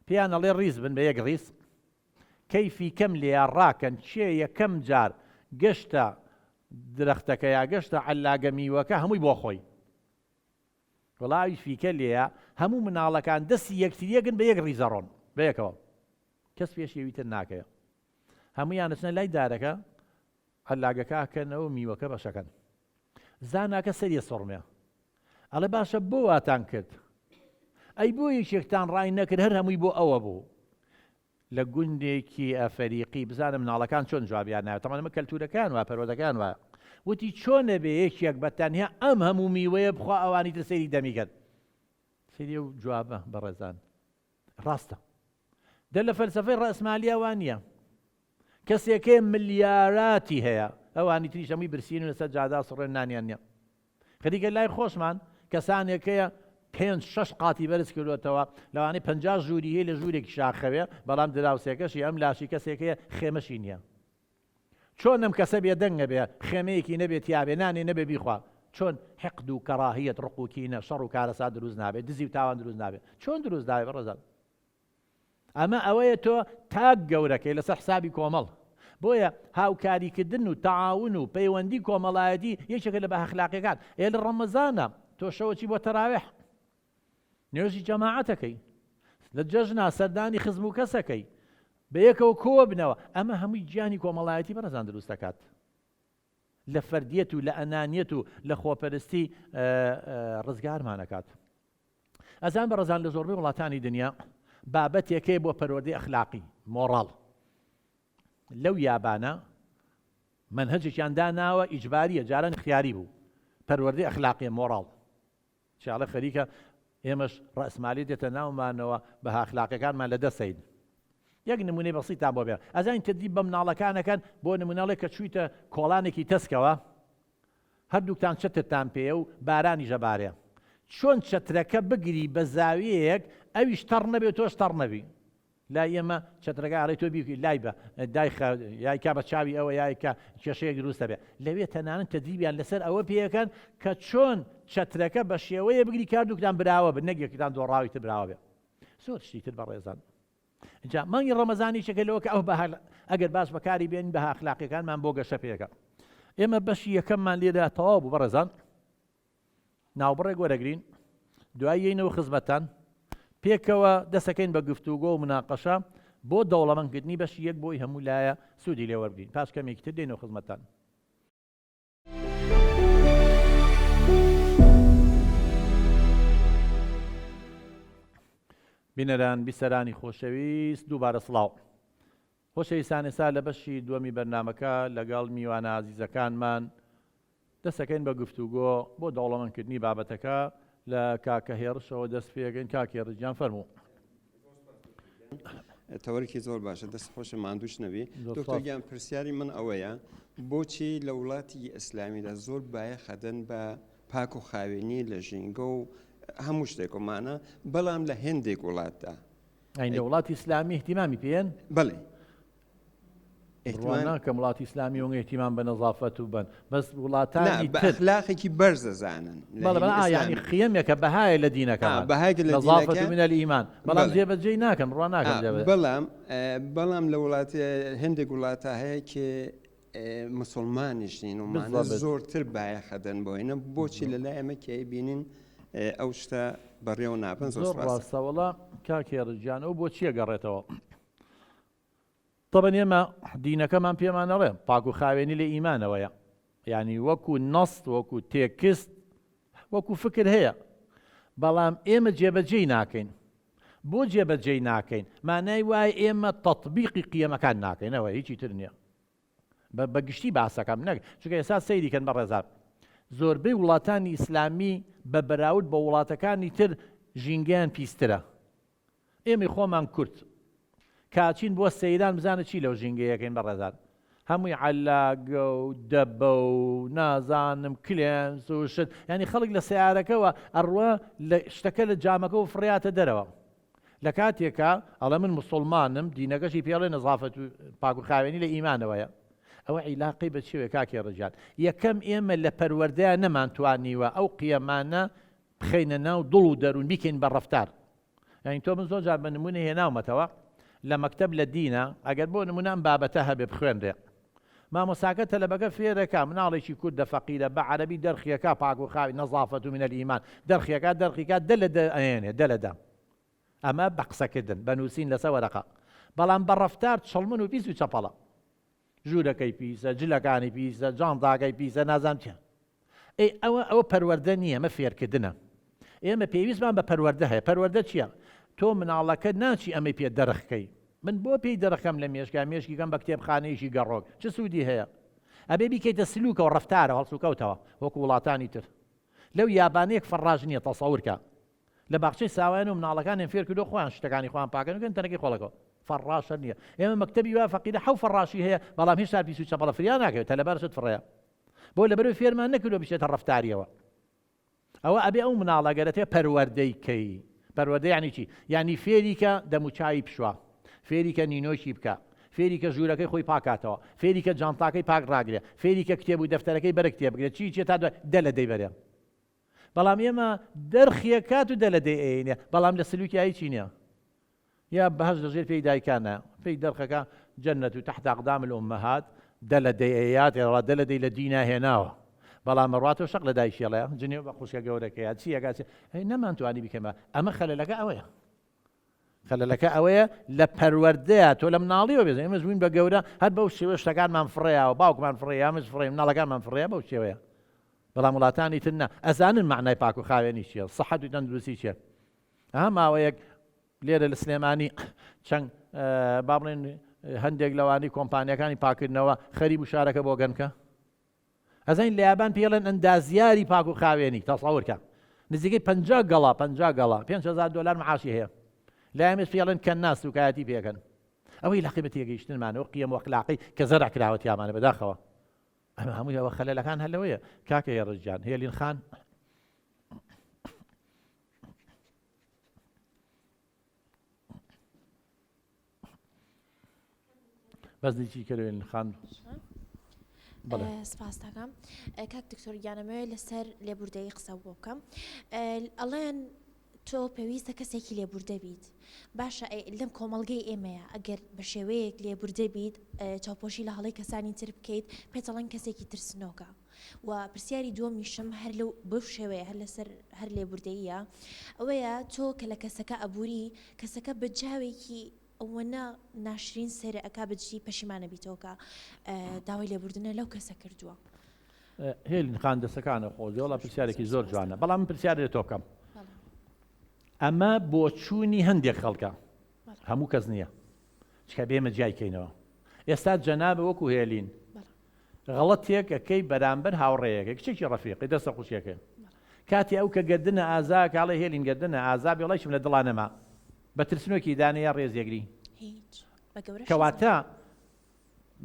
پێیان ئەڵێ ڕیز بن بە یەک ڕیز کەیفی کەم لێیا ڕاکەن کێ یەکەم جار گەشتە درەختەکە یا گەشتە عەلاگە میوەکە هەمووی بۆ خۆی وەڵا ئەویش فیکە لێیە هەموو مناڵەکان دەستی یەکتریەگن بە یەک ڕیزە ڕۆن بەیەکەوە کەس پێشی ئەوی تر ناکەوێ هەموویان ئەچنە لای دارەکە عەلاگەکە ئەکەنەوە میوەکە بەشەکەن زاناکە سەریە سوڕمێ ئەڵێ باشە بۆ واتان کرد ئەی بۆ یەکێکتان ڕای نەکرد هەر هەمووی بۆ ئەوە بوو لە گوندێکی ئەفەریقی بزانە مناڵەکان چۆن جوابیان نایەوە تەمان ئەمە کەلتورەکەیان وایە پەروەردەکەیان وایە وتی چۆن ئەبێ یەکێک بە تەنیا ئەم هەموو میوەیە بخوا ئەوانی تر سەیری دەمی کەن سەیری ئەو جوابە بەڕێزان ڕاستە دە لە فەلسەفەی ڕەسمالیا وا نییە کەسێکەیە ملیاراتی هەیە ئەوانی تریش هەمووی برسین و لەسەر جادا سڕێن نانیان نییە خەریکە لای خۆشمان کەسانێک هەیە پێنج شەش قاتی بەرز کردوێتەوە لەوانەیە 50 ژووری هەیە لە ژوورێکی شاخەوێ بەڵام دراوسێکەشی ئەم لاشی کەسێک هەیە خێمەشی نییە چۆن ئەم کەسە بێدەنگە بێ خێمەیەکی نەبێت تیاابێ نانێ نەبێ بیخوا چۆن حقد و کەڕاهیەت ڕق و کینە شەڕ و کارەسات دروست نابێت دزی و تاوان دروست نابێت چۆن دروست نابێت بەڕێزان ئەمە ئەوەیە تۆ تاک گەورەکەی لەسەر حسابی کۆمەڵ. بۆیە هاوکاریکردن و تەعاون و پەیوەندی کۆمەڵایەتی یەکێکە لە بەها ئەخلاقیەکان. ئێ لە ڕەمەزانە تۆ شەوەچی بۆ تەراویح نوێژی جەماعەتەکەی، لە جەژنا سەردانی خزم و کەسەکەی، بەیەکەوە کۆبنەوە، ئەمە هەمووی گیانی کۆمەڵایەتی بەڕێزان دروست دەکات. لە فەردیەت و لە ئەنانیەت و لە خۆپەرستی ڕزگارمان ئەکات. ئەزان بەڕێزان لە زۆربەی وڵاتانی دنیا بابەتێک هەیە بۆ پەروەردەی ئەخلاقی مۆڕاڵ لەو یابانە مەنهەجێکیان داناوە ئیجباریە جاران اختیاری بوو پەروەردەی ئەخلاقیە مۆڕاڵ چاڵە خەریکە ئێمەش ڕەسمالی دێتە ناومانەوە بە ئەخلاقەکانمان لە دەسەین یەک نمونەی بەسیتان بۆ بێ ئەزانین تدریب بە مناڵەکانەکەن بۆ نمونەڵێ کە چوویتە کۆڵانێکی تەسکەوە هەردووکتان چەترتان پێیە و بارانیش ئەبارێ. چۆن چەترەکە بگری بە زاویەیەک ئەویش تەڕ نەبێ و تۆش تەڕ نەبی؟ لای ئێمە چەترەکە ئەڵێ تۆ بیکوی لای بە دایخە یایکا بە چاوی ئەوە یایکا کێشەیەک دروست دەبێت لەوێ تەنانەت تەدریبیان لەسەر ئەوە پێەکەن کە چۆن چەترەکە بە شێوەیە بگری کاردووکتان براوە بن نەک یەکتان دۆڕاوی تر براوە بێ زۆر شتی تر بەڕێزان جا مانگی ڕەمەزان یەکێکە لەوە کە ئەو بەها ئەگەر باش بەکاری بێنین بەها ئەخلاقیەکانمان بۆ گەشە پێکە ئێمە بەشی یەکەممان لێرە تەواو بوو بەڕێزان ناوبڕێک وەرەگرین دوای یەینەوە خزمەتان پێکەوە دەسەکەین بە گفتوگۆ و مناقەشە بۆ دەوڵەمەندکردنی بەشی یەک بۆی هەموو لایە سوودی لێ وەربگرین پاش کەمێکی تر دێنەوە خزمەتان. بینەران بیسەرانی خۆشەویست دووبارە سڵاو. خۆشەویستان ئێستا لە بەشی دووەمی بەرنامەکە لەگەڵ میوانە ئازیزەکانمان دەستەکەین بە گفتوگۆ بۆ دەوڵەمەندکردنی بابەتەکە لە کاکە هێڕشەوە دەست پێگەین کاک هێڕش گیان فەرموو. تەوەرێکی زۆر باشە دەست خۆشە ماندووش نەبی دکتۆر گیان پرسیاری من ئەوەیە بۆچی لە وڵاتی ئیسلامیدا زۆر بایەخەدەن بە پاک و خاوێنی لە ژینگە و هەموو شتێکمانە بەڵام لە هێندێک وڵاتدا ئەین لە وڵاتی ئیسلامی اهتمامی پێن بەڵێ بڕوا ناکەم وڵاتی ئیسلامی ئەوەنگە ئیهتیمام بە نەزافەت و بەن بەس وڵاتانی تر بە ئەخلاقێکی بەرز دەزانن بەڵێ بەڵێ ئا یانی قیەمێکە بەهایە لە دینەکەمان بەهایەکە لە نەزافەت من الایمان بەڵام جێبەجێی ناکەن بڕوا ناکەم جێبەجێ بەڵام بەڵام لە وڵات هەندێک وڵاتە هەیە کێ مسلمانیش نین و مانە زۆرتر بایەخەدەن بۆینە بۆچی لە لای ئەمە کێ بینین ئەو شتە بەڕێوە نابن زۆر ڕاستە وەڵا کاک هێڕش گیان ئەو بۆ چییە گەڕێتەوە تەبەن ئێمە دینەکەمان پێمان ئەڵێ پاک و خاوێنی لە ئیمانەوەیە یعنی وەکو نەست وەکو تێکست وەکو فکر هەیە بەڵام ئێمە جێبەجێی ناکەین بۆ جێبەجێی ناکەین مانای وای ئێمە تەطبیقی قیەمەکان ناکەینەوە هیچی تر نییە بە گشتی باسەکەم نەک چونکە ئێستا سەیری کەن بەڕێزان زۆربەی وڵاتانی ئیسلامی بە بەراورد بە وڵاتەکانی تر ژینگەیان پیسترە ئێمەی خۆمان کورد کاچین بۆ سەیران بزانە چی لەو ژینگەیەکەین بەڕێزان هەمووی عەلاگە و دەبە و نازانم کلێنس و شت ینی خەڵک لە سیارەکەوە ئەڕوە لە شتەکە لە جامەکەەوە فڕیاتە دەرەوە لە کاتێکا ئەڵێ من موسوڵمانم دینەکەشی پێڵێ نەزافەت و پاک و خاوێنی لە ئیمانەوەیە ئەوە عیلاقەی بە چیەوە کاک هێڕ گیان یەکەم ئێمە لە پەروەردەیا نەمانتوانیوە ئەو قیەمانە بخەینە ناو دڵ و دەروون بیکەین بە ڕەفتار یعنی تۆ من زۆر جار بە نمونە هێناومەتەوە لە مەکتەب لە دینە ئەگەر بۆ نمونە ئەم بابەتە هەبێ بخوێنرێ مامۆستاکە تەلەبەکە فێرەکا مناڵێکی کوردە فەقیرە بە عەرەبی دەرخیەکا پاک و خاوی نەزافەت من الایمان دەرخیەکا دەرخیکا دە لە دە ئەیەنێ دە لە دە ئەمە بە قسەکردن بە نووسین لەسەر وەرەقە بەڵام بە ڕەفتار چڵمن و پیس و چەپەڵە ژوورەکەی پیسە جلەکانی پیسە جانتاکەی پیسە نازانم چیە ئەی ئەوە ئەوە پەروەردە نییە ئەمە فێرکردنە ئێمە پێویستمان بە پەروەردە هەیە پەروەردە چییە تۆ مناڵەکە ناچی ئەمەی پێ دەرخکەی من بۆ پێی دەرخەم لە مێشکا مێشکی کەم بە کتێبخانەیەکی گەڕۆک چ سوودی هەیە ئەبێ بیکەیتە سلوکەوە ڕەفتارەوە هەڵسوکەوتەوە وەکو وڵاتانی تر لەو یابانەیەک فەڕاش نییە تەسەورکە لە باخچەی ساوایان و مناڵەکانیان فێر کردووە خۆیان شتەکانی خۆیان پاکەن و تەنەکەی خۆڵەکەوە فەڕاش هەر نییە ئێمە مەکتەبی وا فەقیرە حەو فەڕاشی هەیە بەڵام هێشتا پیس و چەپەڵە فریا ناکەوێت تەلەبار شت فڕەیە بۆ لەبەرەوەی فێرمان نەکردووە بچێتە ڕەفتاریەوە ئەوە ئەبێ ئەو مناڵە گەرەتێ پەروەردەی کەی پەروەردە یعنی چی یعنی فێری کە دەموچاوی پشوە فێری کە نینۆکی بکە فێری کە ژوورەکەی خۆی پاکاتەوە فێری کە جانتاکەی پاک ڕاگرێ فێری کە کتێب و دەفتەرەکەی بەرە کتێب بگرێت چی چێ تا دوای دە لە دەی بەرێ بەڵام ئێمە دەرخیەکات و دە لە دەی ئەینێ بەڵام لە سلوکیا هیچی نییە یا بەهەشت لە ژێر پێی دایکانە پێی دەرخەکە جنة تحت اقدام الامهات دە لە دەی ئەیات ئێڕا دە لە دەی لە دینا هێناوە بەڵام ئەڕاتەوە شەق لە دایکی ئەڵێ جنێو بە خوشکە گەورەکەیە چی ئەکا چی هەی نەمانتوانی بیکەین بە ئەمە خەلەلەکە ئەوەیە خەلەلەکە ئەوەیە لە پەروەردەیە تۆ لە مناڵیەوە بێزە ئێمەش بووین بە گەورە هەر بەو شێوە شتەکانمان فڕێیاوە باوکمان فڕێیا منش فڕێ مناڵەکانمان فڕێیا بەو شێوەیە بەڵام وڵاتانی تر نا ئەزانن معنای پاک و خاوێنی چییە سەحەت و تەندروستی چییە ها ماوەیەک لێرە لە سلێمانی چەند با بڵێن هەندێک لەوانەی کۆمپانیەکانی پاکردنەوە خەریب و شارەکە بۆ گەنکە ئەزانین لە یابان پێڵێن ئەندازیاری پاک و خاوێنی تەسەورکە نزیکەی پ گەڵا پ گەڵا 5هزار دلار معاشی هەیە لایەمێش پێڵێن کە ناس سوکایەتی پێکەن ئەوەی لە قیمە تێگەیشتنمانەوە قیەم وەخلاقی کە زەرع کراوە تیامانە بەداخەوە ئەمە هەمووی ئەوە خەلەلەکان هەر لەوەیە کاکە هێڕش گیان هێلین خان. بەس دیکی کەرێن خان. سپاس دەکەم کاک دکتۆر گیانەمەوێ لەسەر لێبوردەیی قسە بۆ بکەم ئەڵێن تۆ پێویستە کەسێکی لێبوردە بیت باشە لەم کۆمەڵگەی ئێمەیە ئەگەر بە شێوەیەک لێبوردە بیت چاوپۆشی لە هەڵەی کەسانی تر بکەیت پێتەڵەن کەسێکی ترسنۆکە و پرسیاری دووەمیشم هەر لەو بەو شێوەیە هەر لەسەر هەر لێبوردەییە ئەوەیە تۆ کە لە کەسەکە ئەبوری کەسەکە بە جاوێکی ئەوەنە ناشرین سەیرە ئەکا بە جدی پەشیمانە بیتەوە کە داوای لێبوردنە لەو کەسە کردووە. هێلین خان دەسەکانە خۆزێ وەڵا پرسیارێکی زۆر جوانە بەڵام من پرسیارێ لە تۆ بکەم ئەمە بۆچوونی هەندێک خەڵکە هەموو کەس نییە چکە بێمە جیای کەینەوە ئێستا جەنابە وەکو هێلین غەڵەتێک ئەکەی بەرامبەر هاوڕێیەکەی کچێکی ڕەفیقی دەستە خوشکەکەی کاتی ئەو کە گەردنە ئازا کاڵێ هێلین گەردنە ئازا بێڵیشم لە دڵا نەما بە ترسنۆکی دانێ یا ڕێز یەگری؟ هیچ. بە گەورەش کەواتە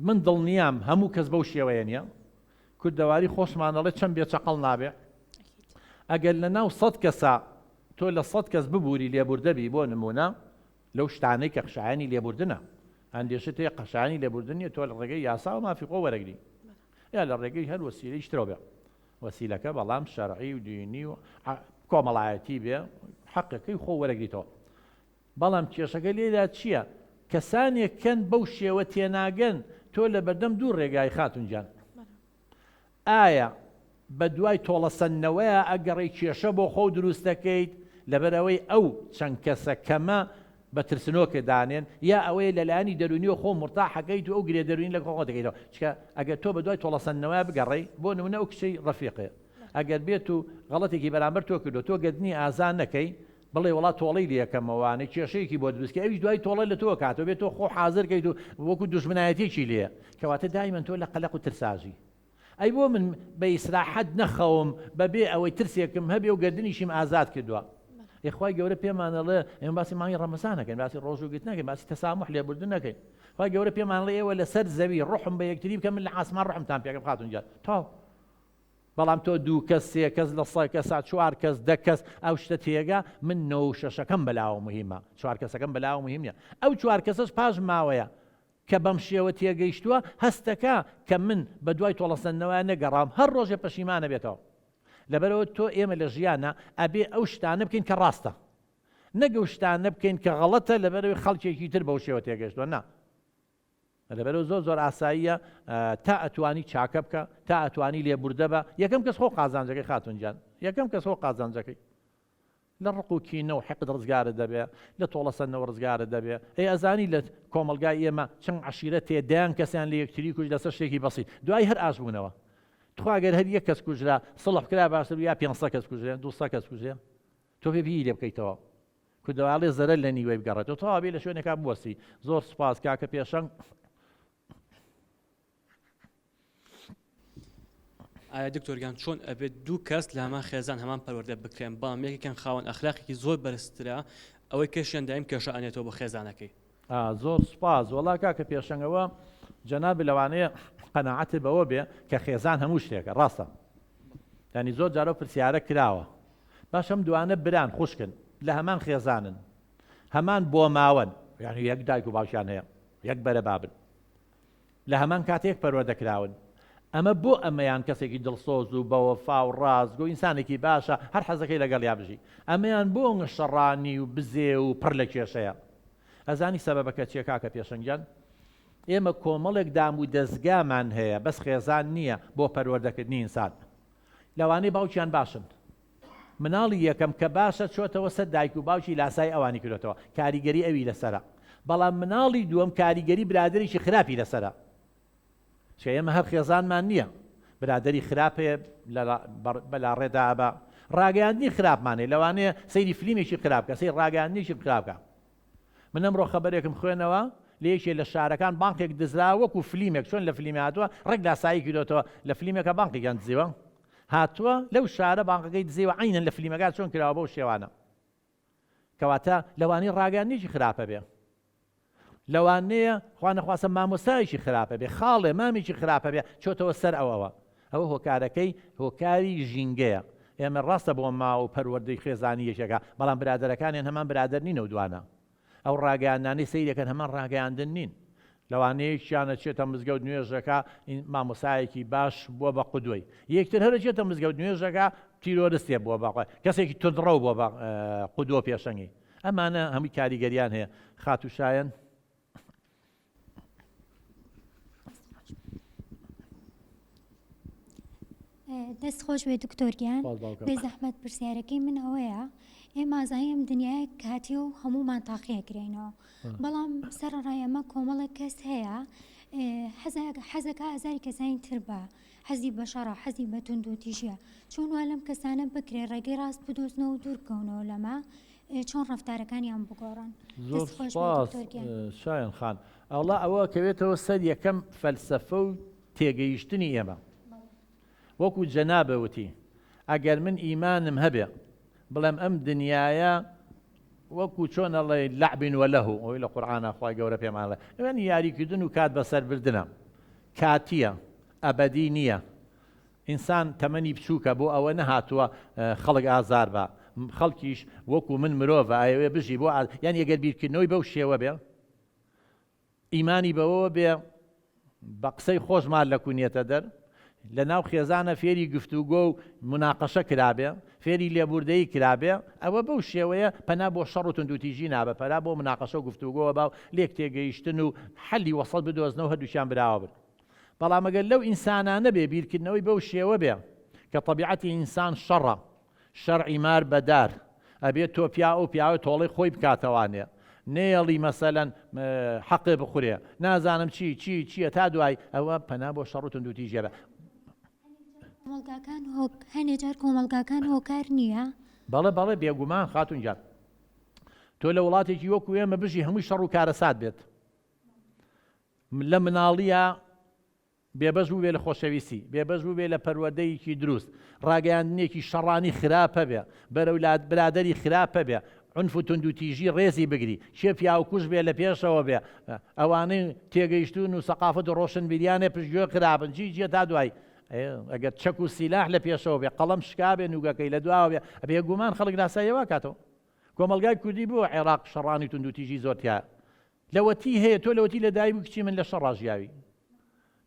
من دڵنیام هەموو کەس بەو شێوەیە نییە. کوردەواری خۆشمان ئەڵێ چەند بێ چەقەڵ نابێ. ئەگەر لە ناو سەد کەسا تۆ لە سەد کەس ببووری لێبوردە بی بۆ نموونە لەو شتانەی کە شایانی لێبوردنە هەندێ شت هەیە قەشانی لێبوردن نییە تۆ لە ڕێگەی یاساوە مافی خۆ وەرەگری یا لە ڕێگەی هەر وەسیلەی شترەوە بێ وەسیلەکە بەڵام شەرعی و دینی و کۆمەڵایەتی بێ حەقەکەی خۆ وەرەگریتەوە بەڵام کێشەکە لێرا چییە کەسانێک کەن بەو شێوە تێناگەن تۆ لە بەردەم دوو ڕێگای خاتون گیان ئایا بە دوای تۆڵەسەندنەوەیا ئەگەڕێی کێشە بۆ خۆو دروست دەکەیت لەبەرئەوەی ئەو چەند کەسە کەمە بە ترسنۆکت دانێن یا ئەوەیە لە لایەنی دەروونیەوە خۆو مورتاح ئەکەیت و ئەو گرێ دەروونی لەگەڵ خۆت دەکەیتەوە چونکە ئەگەر تۆ بە دوای تۆڵەسەندنەوەیا بگەڕێی بۆ نمونە ئەو کچەی ڕەفیقێ ئەگەر بێت و غەڵەتێکی بەرامبەر تۆ کردوە تۆ گەردنی ئازا نەکەی بڵێ وەڵا تۆڵەی لێکەمەوانێ کێشەیەکی بۆ دروست کەی ئەویش دوای تۆڵە لە تۆ ئەکاتەوە بێ تۆ خۆ حازر کەیت و وەکو دوژمنایەتیەکی لێیە کەواتە دایمەن تۆ لە قەلەق و ترساژی ئەی بۆ من بە ئیسراحەت نەخەوم بە بێ ئەوەی ترسێکم هەبێ و گەردنیشیم ئازاد کردووە ئێ خوای گەورە پێمان ئەڵێ ئێمە باسی مانگی ڕەمەزان نەکەین باسی ڕۆژوو گرتن نەکەین باسی تەسامح لێبوردن نەکەین خوای گەورە پێمان ئەڵێ ئێوە لەسەر زەوی ڕوحم بە یەکتری بکەن من لە عاسمان ڕوحمتان پێکەم خاتون گیان تەواو بەڵام تۆ دوو کەس سێ کەس لە سە کەسا چوار کەس دە کەس ئەو شتە تێگا من نۆ و شەشەکەم بەلاوە مهمە چوار کەسەکەم بەلاوە مهم نیە ئەو چوار کەسەش پاش ماوەیە کە بەم شێوە تێگەیشتووە هەستەکا کە من بە دوای تۆڵەسەندنەوە نەگەڕاوم هەر ڕۆژێ پەشیمان ئەبێتەوە لەبەرئەوە تۆ ئێمە لە ژیانا ئەبێ ئەو شتانە بکەین کە ڕاستە نەک ئەو شتانە بکەین کە غەڵەتە لەبەرئەوەی خەڵکێکی تر بەو شێوە تێگەیشتووە نا لەبەرئەوە زۆر زۆر ئاساییە تا ئەتوانی چاکە بکە تا ئەتوانی لێبوردە بە یەکەم کەس خۆ قازانجەکەی خاتون گیان یەکەم کەس خۆ قازانجەکەی لە ڕق و کینە و حیقد ڕزگارت دەبێ، لە تۆڵەسەندنەوە ڕزگارت دەبێ. ئەی ئەزانی لە کۆمەڵگای ئێمە چەند عەشیرەت هەیە دەیان کەسیان لە یەکتری کوشت لەسەر شتێکی بەسیت دوایی هەر ئاش بوونەوە. تخوا گەر هەر یەک کەس کوژرا سڵح کرا باشتر بوو یا 500 کەس کوژرێن 200 کەس کوژرێن تۆ بێ بیری لێ بکەیتەوە. کوردەواڵێ زەرەر لە نیوەی بگەڕێتەوە تەواو بێ لە شوێنێکا بوەستی. زۆر سوپاس کاکە پێشەنگ. ئایا دکتۆر گیان چۆن ئەبێت دوو کەس لە هەمان خێزان هەمان پەروەردە بکرێن بەڵام یەکێکیان خاوەن ئەخلاقێکی زۆر بەرزترە ئەوەی کەشیان دایم کێشە ئەنێتەوە بۆ خێزانەکەی؟ زۆر سوپاس وەڵا کاکە پێشەنگەوە جەنابت لەوانەیە قەناعەتت بەوە بێ کە خێزان هەموو شتێکە ڕاستە یانی زۆر جارەو پرسیارە کراوە باش ئەم دوانە بران خوشکن لە هەمان خێزانن هەمان بۆماوەن یانی یەک دایک و باوکیان هەیە یەک بەرە بابن لە هەمان کاتێک پەروەردە کراون. ئەمە بۆ ئەمەیان کەسێکی دڵسۆز و بەوەفا و ڕاستگۆ ئینسانێکی باشە هەر حەزەکەی لەگەڵیا بژی. ئەمەیان بۆ شەڕانی و بزێو و پڕ لە کێشەیە. ئەزانی سەبەبەکە چیە کاکە پێشەنگ گیان؟ ئێمە کۆمەڵێک دام و دەزگامان هەیە بەس خێزان نیە بۆ پەروەردەکردنی ئینسان. لەوانەی باوکیان باشن. مناڵی یەکەم کە باشە چۆتەوە سەر دایک و باوکی لاسای ئەوانی کردۆتەوە کاریگەری ئەوی لەسەرە بەڵام مناڵی دووەم کاریگەری برادەرێکی خراپی لەسەرە چکە ئێمە هەر خێزانمان نییە برادەری خراپ هەیە بەلاڕێدا ئەبا ڕاگەیاندنی خراپمان هەیە لەوانەیە سەیری فلیمێکی خراپ کە سەیر ڕاگەیاندنێکی خراپ کە من ئەمڕۆ خەبەرێکم خوێنەوە لە یەکێ لە شارەکان بانقێک دزرا وەکو فلیمێک چۆن لە فلیمی هاتووە ڕێک لاسایی کردۆتەوە لە فلیمێکە بانقێکیان دزیوە هاتووە لەو شارە بانقەکەی دزیوە عەینەن لە فلیمەکە چۆن کراوە بەو شێوانە کەواتە لەوانەیە ڕاگەیاندنێکی خراپە بێ لەوانەیە خوا نەخواستە مامۆستایەکی خراپە بێ خاڵێ مامێکی خراپە بێ چۆتەوە سەر ئەوەوە ئەوە هۆکارەکەی هۆکاری ژینگەیە ئێمە ڕاستە بۆ ماوە و پەروەردەی خێزانی یەکێکە بەڵام برادەرەکانیان هەمان برادەر نین ئەو دوانە ئەو ڕاگەیاندنانەی سەیرەکەن هەمان ڕاگەیاندن نین. لەوانەیە یەکیان ئەچێتە مزگەوت نوێژەکا مامۆسایەکی باش بووە بە قودوەی یەکتر هەر ئەچێتە مزگەوت نوێژەکا تیرۆرستێ بووە بە کەسێکی توندڕەو بووە بە قودوە پێشەنگی ئەمانە هەمووی کاریگەریان هەیە خاتوو شایەن. دەست خۆش بێ دکتۆر گیان بێ زەحمەت پرسیارەکەی من ئەوەیە ئێمە ئازانین ئەم دنیایە کاتیە و هەموومان تاقی ئەکرێینەوە بەڵام سەرەڕای ئەمە کۆمەڵێک کەس هەیە حەزەکە ئازاری کەسانی تر بە حەزی بە شەڕە حەزی بە توندوتیژیە چۆن وا لەم کەسانە بکرێ ڕێگەی ڕاست بدۆزنەوە و دوور بکەونەوە لەمە چۆن ڕەفتارەکانیان بگۆڕن؟ زۆر سوپاس شایەن خان. ئەوڵا ئەوە کەوێتەوە سەر یەکەم فەلسەفە و تێگەیشتنی ئێمە. وەکو جەنابە وتی ئەگەر من ئیمانم هەبێ بڵێم ئەم دنیایە وەکو چۆن ئەڵێ لعب و لهو ئەوەی لە قورئانا خوای گەورە پێمان ئەڵێ یانی یاریکردن و کات بەسەربردنە کاتیە ئەبەدی نییە ئینسان تەمەنی بچووکە بۆ ئەوە نەهاتووە خەڵک ئازار با خەڵکیش وەکو من مرۆڤە ئەیەوێ بژی بۆ یانی ئەگەر بیرکردنەوەی بەو شێوە بێ ئیمانی بەوەوە بێ بە قسەی خۆش مار لە کونیەتە دەر، لە ناو خێزانە فێری گفتوگۆ و موناقەشە کرابێ، فێری لێبوردەیی کرابێ، ئەوە بەو شێوەیە پەنا بۆ شەڕ و توندوتیژی نابە، پەنا بۆ موناقەشە و گفتوگۆوە با و لێک تێگەیشتن و حەلی وەسەت بدۆزنەوە هەردووکیان براوە بن. بەڵام ئەگەر لەو ئینسانانە بێ بیرکردنەوەی بەو شێوە بێ کە تەبیعەتی ئینسان شەڕە، شەرعی مار بە دار ئەبێ تۆ پیاو ئەو پیاوە تۆڵەی خۆی بکاتەوانێ نەیەڵی مەسەلەن حەقێ بخورێ نازانم چی چی چیە تا دوای ئەوە پەنا بۆ شەڕ و توندوتیژیە بە. کۆمەڵگاکان هۆک هەنێ جار کۆمەڵگاکان هۆکار نییە؟ بەڵێ بەڵێ بێگومان خاتون گیان تۆ لە وڵاتێکی وەکو ئێمە بژی هەمووی شەڕ و کارەسات بێت لە مناڵیە بێبەش بووبێ لە خۆشەویستی، بێبەش بووبێ لە پەروەردەیەکی دروست، ڕاگەیاندنێکی شەڕانی خراپ هەبێ، بەرەو برادەری خراپ هەبێ، عونف و توندوتیژی ڕێزی بگری، کێ پیاوکوژ بێ لە پێشەوە بێ، ئەوانەی تێگەیشتوون و سەقافەت و ڕۆشنبیریانێ پشتگوێ خرابن، چی چیە تا دوایی. ئەگەر چەک و سیلاح لە پێشەوە بێ، قەڵەم شکابێ نووگەکەی لە دواوە بێ، بێگومان خەڵک لاسایی وا کاتەوە. کۆمەڵگای کوردی بۆ عێراق شەڕانی توندوتیژی زۆر تیایە. لەوەتی هەیە تۆ لەوەتی لەدایک بووی کچی من لە شەڕا ژیاوی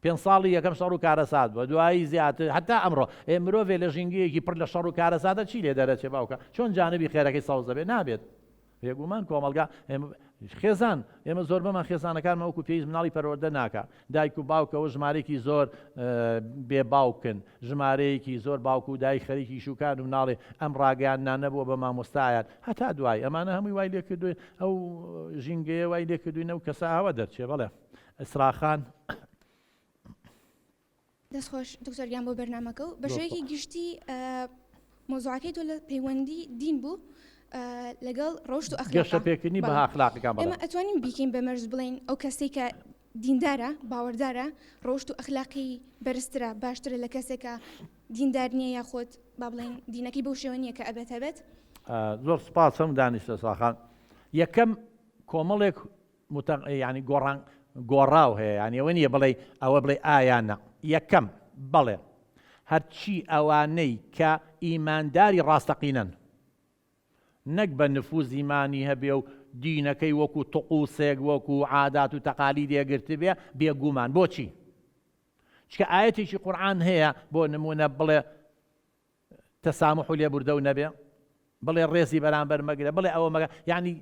پێنج ساڵی یەکەم شەڕ و کارەسات بووە دوایی زیاتر هەتا ئەمڕۆ ئێ مرۆڤێ لە ژینگەیەکی پڕ لە شەڕ و کارەساتە چی لێ دەرەچێ باوکە چۆن جانبی خێرەکەی سەوز دەبێت نابێت بێگومان کۆمەڵگا خێزان ئێمە زۆربەمان خێزانەکانمان وەکو پێویست مناڵی پەروەردە ناکا دایک و باوکەوە ژمارەیەکی زۆر بێ باوکن ژمارەیەکی زۆر باوک و دایک خەریکی ئیش و کارن و مناڵێ ئەم ڕاگەیاندنانە بووە بە مامۆستایان هەتا دوایی ئەمانە هەمووی وای لێکردووین ئەو ژینگەیە وای لێکردووین ئەو کەسە ئاوا دەرچێ بەڵێ ئیسرا خان. دەست خۆش دکتۆر گیان بۆ بەرنامەکە و بە شێوەیەکی گشتی مەوزوعەکەی تۆ لە پەیوەندی دین بوو لەگەڵ ڕەوشت و ئەخلاق گەشەپێکردنی بەها ئەخلاقیەکان بەڵێ. ئێمە ئەتوانین بیکەین بە مەرج بڵێین ئەو کەسەی کە دیندارە، باوەڕدارە، ڕەوشت و ئەخلاقی بەرزترە، باشترە لە کەسێک کە دیندار نییە یاخود با بڵێین دینەکەی بەو شێوە نییە کە ئەبێت هەبێت؟ زۆر سوپاس هەموو دانیشتە ساخان. یەکەم کۆمەڵێک یانی گۆڕان گۆڕاو هەیە یانی ئەوە نییە بڵێ ئەوە بڵێ ئایا نا یەکەم بەڵێ هەرچی ئەوانەی کە ئیمانداری ڕاستەقینەن نەک بە نفوز ئیمانی هەبێ و دینەکەی وەکو طقوسێک وەکو عادات و تەقالیدێک گرتبێ بێگومان بۆچی چکە ئایەتێکی قورئان هەیە بۆ نمونە بڵێ تەسامح و لێبوردەو نەبێ بڵێ ڕێزی بەرامبەر مەگرە بڵێ ئەوە مەگە یعنی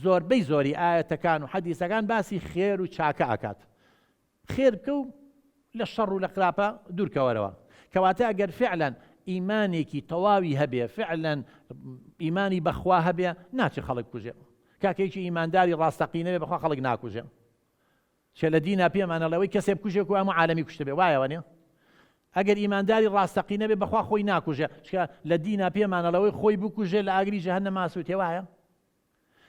زۆربەی زۆری ئایەتەکان و حەدیسەکان باسی خێر و چاکە ئەکات خێر بکە و لە شەڕ و لە خراپە دوور کەوەرەوە. کەواتە ئەگەر فعلەن ئیمانێکی تەواوی هەبێ، فعلەن ئیمانی بە خوا هەبێ، ناچێ خەڵک بکوژێ. کاکە یەکی ئیمانداری ڕاستەقینە بێ بەخوا خەڵک ناکوژێ. چێ لە دینا پێمان ئەڵێ ئەوەی کەسێ بکوژێ کو هەموو عالەمی کوشتبێ وایە وانیە؟ ئەگەر ئیمانداری ڕاستەقینە بێ بەخوا خۆی ناکوژێ چکە لە دینا پێمان ئەڵێ ئەوەی خۆی بکوژێ لە ئاگری جەهەنەم ئاسووتێ وایە؟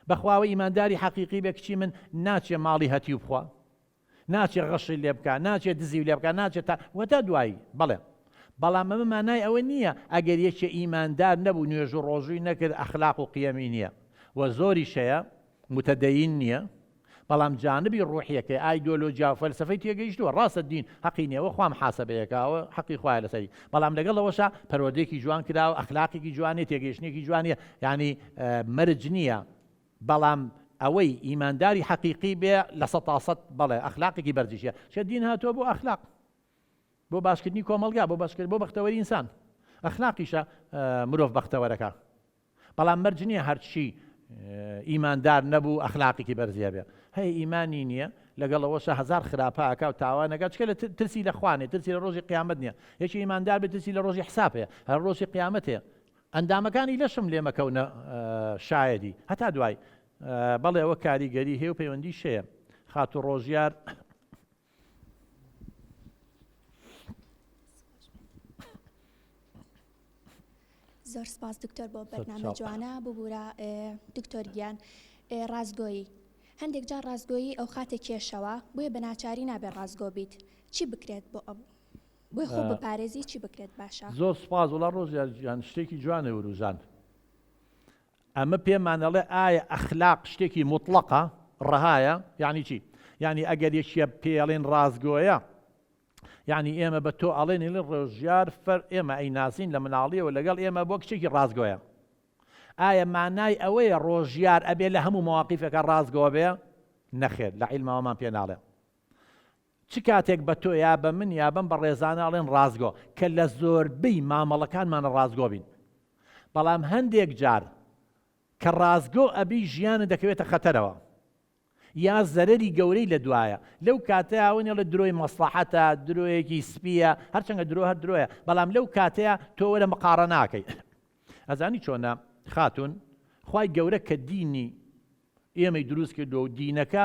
بەخوا ئەوەی ئیمانداری حەقیقی بێ کچی من ناچێ ماڵی هەتیو بخوا ناچێ غەشی لێ بکا ناچێ دزیو لێ بکا ناچێ تا وەتا دوایی بەڵێ بەڵام ئەمە مانای ئەوە نییە ئەگەر یەکێ ئیماندار نەبوو نوێژ و ڕۆژووی نەکرد ئەخلاق و قیەمی نییە و زۆریش هەیە متدەین نییە بەڵام جانبی ڕوحیەکەی ئایدۆلۆجیا و فەلسەفەی تێگەیشتووە ڕاستە دین حەقی نییە ئەوە خوا محاسەبەیەکە ئەوە حەقی خوایە لەسەری بەڵام لەگەڵ ئەوەشا پەروەردەیەکی جوان کراوە ئەخلاقێکی جوانیە تێگەیشتنێکی جوانیە یانی مەرج نییە بەڵام. ئەوەی ئیمانداری حەقیقی بێ لە سەتا سەت بەڵێ ئەخلاقێکی بەرزیشە چە دین هاتووە بۆ ئەخلاق بۆ باشکردنی کۆمەڵگا بۆ باشکرد بۆ بەختەوەری ئینسان ئەخلاقیشە مرۆڤ بەختەوەرەکە بەڵام مەرج نییە هەرچی ئیماندار نەبوو ئەخلاقێکی بەرزی هەبێ هەیە ئیمانی نییە لەگەڵ ئەوەشە هەزار خراپە ئەکا و تاوانەکە چکە لە ترسی لە خوانێ ترسی لە ڕۆژی قیامەت نییە یەکی ئیماندار بێ ترسی لە ڕۆژی حساب هەیە هەر ڕۆژی قیامەت هەیە ئەندامەکانی لەشم لێ مەکەونە شایەدی هەتا دوای بەڵێ ئەوە کاریگەری هەیە و پەیوەندیش هەیە خاتوو ڕۆژیار. زۆر سپاس دکتۆر بۆ بەرنامە جوانە ببورە دکتۆر گیان ڕاستگۆیی هەندێک جار ڕاستگۆیی ئەو خاتە کێشەوە بۆیە بە ناچاری نابێ ڕاستگۆ بیت چی بکرێت بۆ ئەم بۆی خۆ بپارێزی چی بکرێت باشە؟ زۆر سوپاس وەڵا ڕۆژیار گیان شتێکی جوانە وروژاند ئەمە پێمان ئەڵێ ئایا ئەخلاق شتێکی موتڵەقە ڕەهایە یعنی چی یعنی ئەگەر یەکیە پێڵێن ڕاستگۆیە یعنی ئێمە بە تۆ ئەڵێن ڕۆژیار فەر ئێمە ئەیناسین لە مناڵیەوە لەگەڵ ئێمە بۆ کچێکی ڕاستگۆیە ئایا مانای ئەوەیە ڕۆژیار ئەبێ لە هەموو مەواقیفێکە ڕاستگۆ بێ نەخێر لە عیلمەوەمان پێ ناڵێ چ کاتێک بە تۆ یا بە من یا بەم بەڕێزانە ئەڵێن ڕاستگۆ کە لە زۆربەی مامەڵەکانمانە ڕاستگۆ بین بەڵام هەندێک جار کە ڕاستگۆ ئەبی ژیانت دەکەوێتە خەتەرەوە یا زەرەری گەورەی لە دوایە لەو کاتەیا ئەوە نێڵێ درۆی مەسڵەحەتە درۆیەکی سپیە هەرچەندە درۆ هەر درۆیە بەڵام لەو کاتەیا تۆ وەرە مقاڕە ناکەی ئەزانی چۆنە خاتون خوای گەورە کە دینی ئێمەی دروست کردووە و دینەکە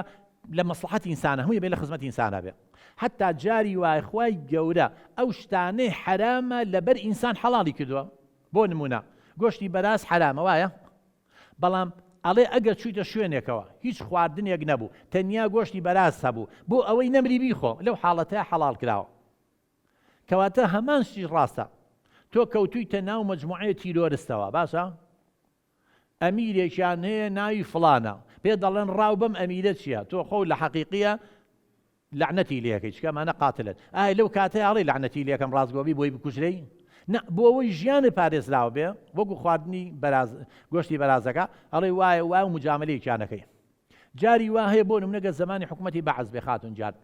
لە مەسڵەحەتی ئینسانە هەمووی بێ لە خزمەتی ئینسانە بێ حتا جاری وای خوای گەورە ئەو شتانەی حەرامە لەبەر ئینسان حەڵاڵی کردووە بۆ نمونە گۆشتی بەراز حەرامە وایە بەڵام ئەڵێ ئەگەر چوویتە شوێنێکەوە هیچ خواردنێک نەبوو تەنیا گۆشتی بەراز هەبوو بۆ ئەوەی نەمری بیخۆ لەو حاڵەتەیە حەڵاڵ کراوە کەواتە هەمان شتیش ڕاستە تۆ کەوتویتە ناو مەجموعەیە تیرۆرستەوە باشە ئەمیرێکیان هەیە ناوی فڵانە پێ دەڵێن ڕاو بەم ئەمیرە چییە تۆ خۆو لە حەقیقیە لەعنەتی لێکەی چکە ئەمانە قاتلن ئایا لەو کاتەی ئاڵێ لەعنەتی لێکەم ڕاستگۆبی بۆی بکوژرێی نا بۆ ئەوەی ژیانت پارێزراو بێ وەکو خواردنی بەراز گۆشتی بەرازەکە ئەڵێ وایە وایە و مجاملەیەکیانەکەی جاری وا هەیە بۆ نمونە گەر زەمانی حکومەتی بەعس بێ خاتون جان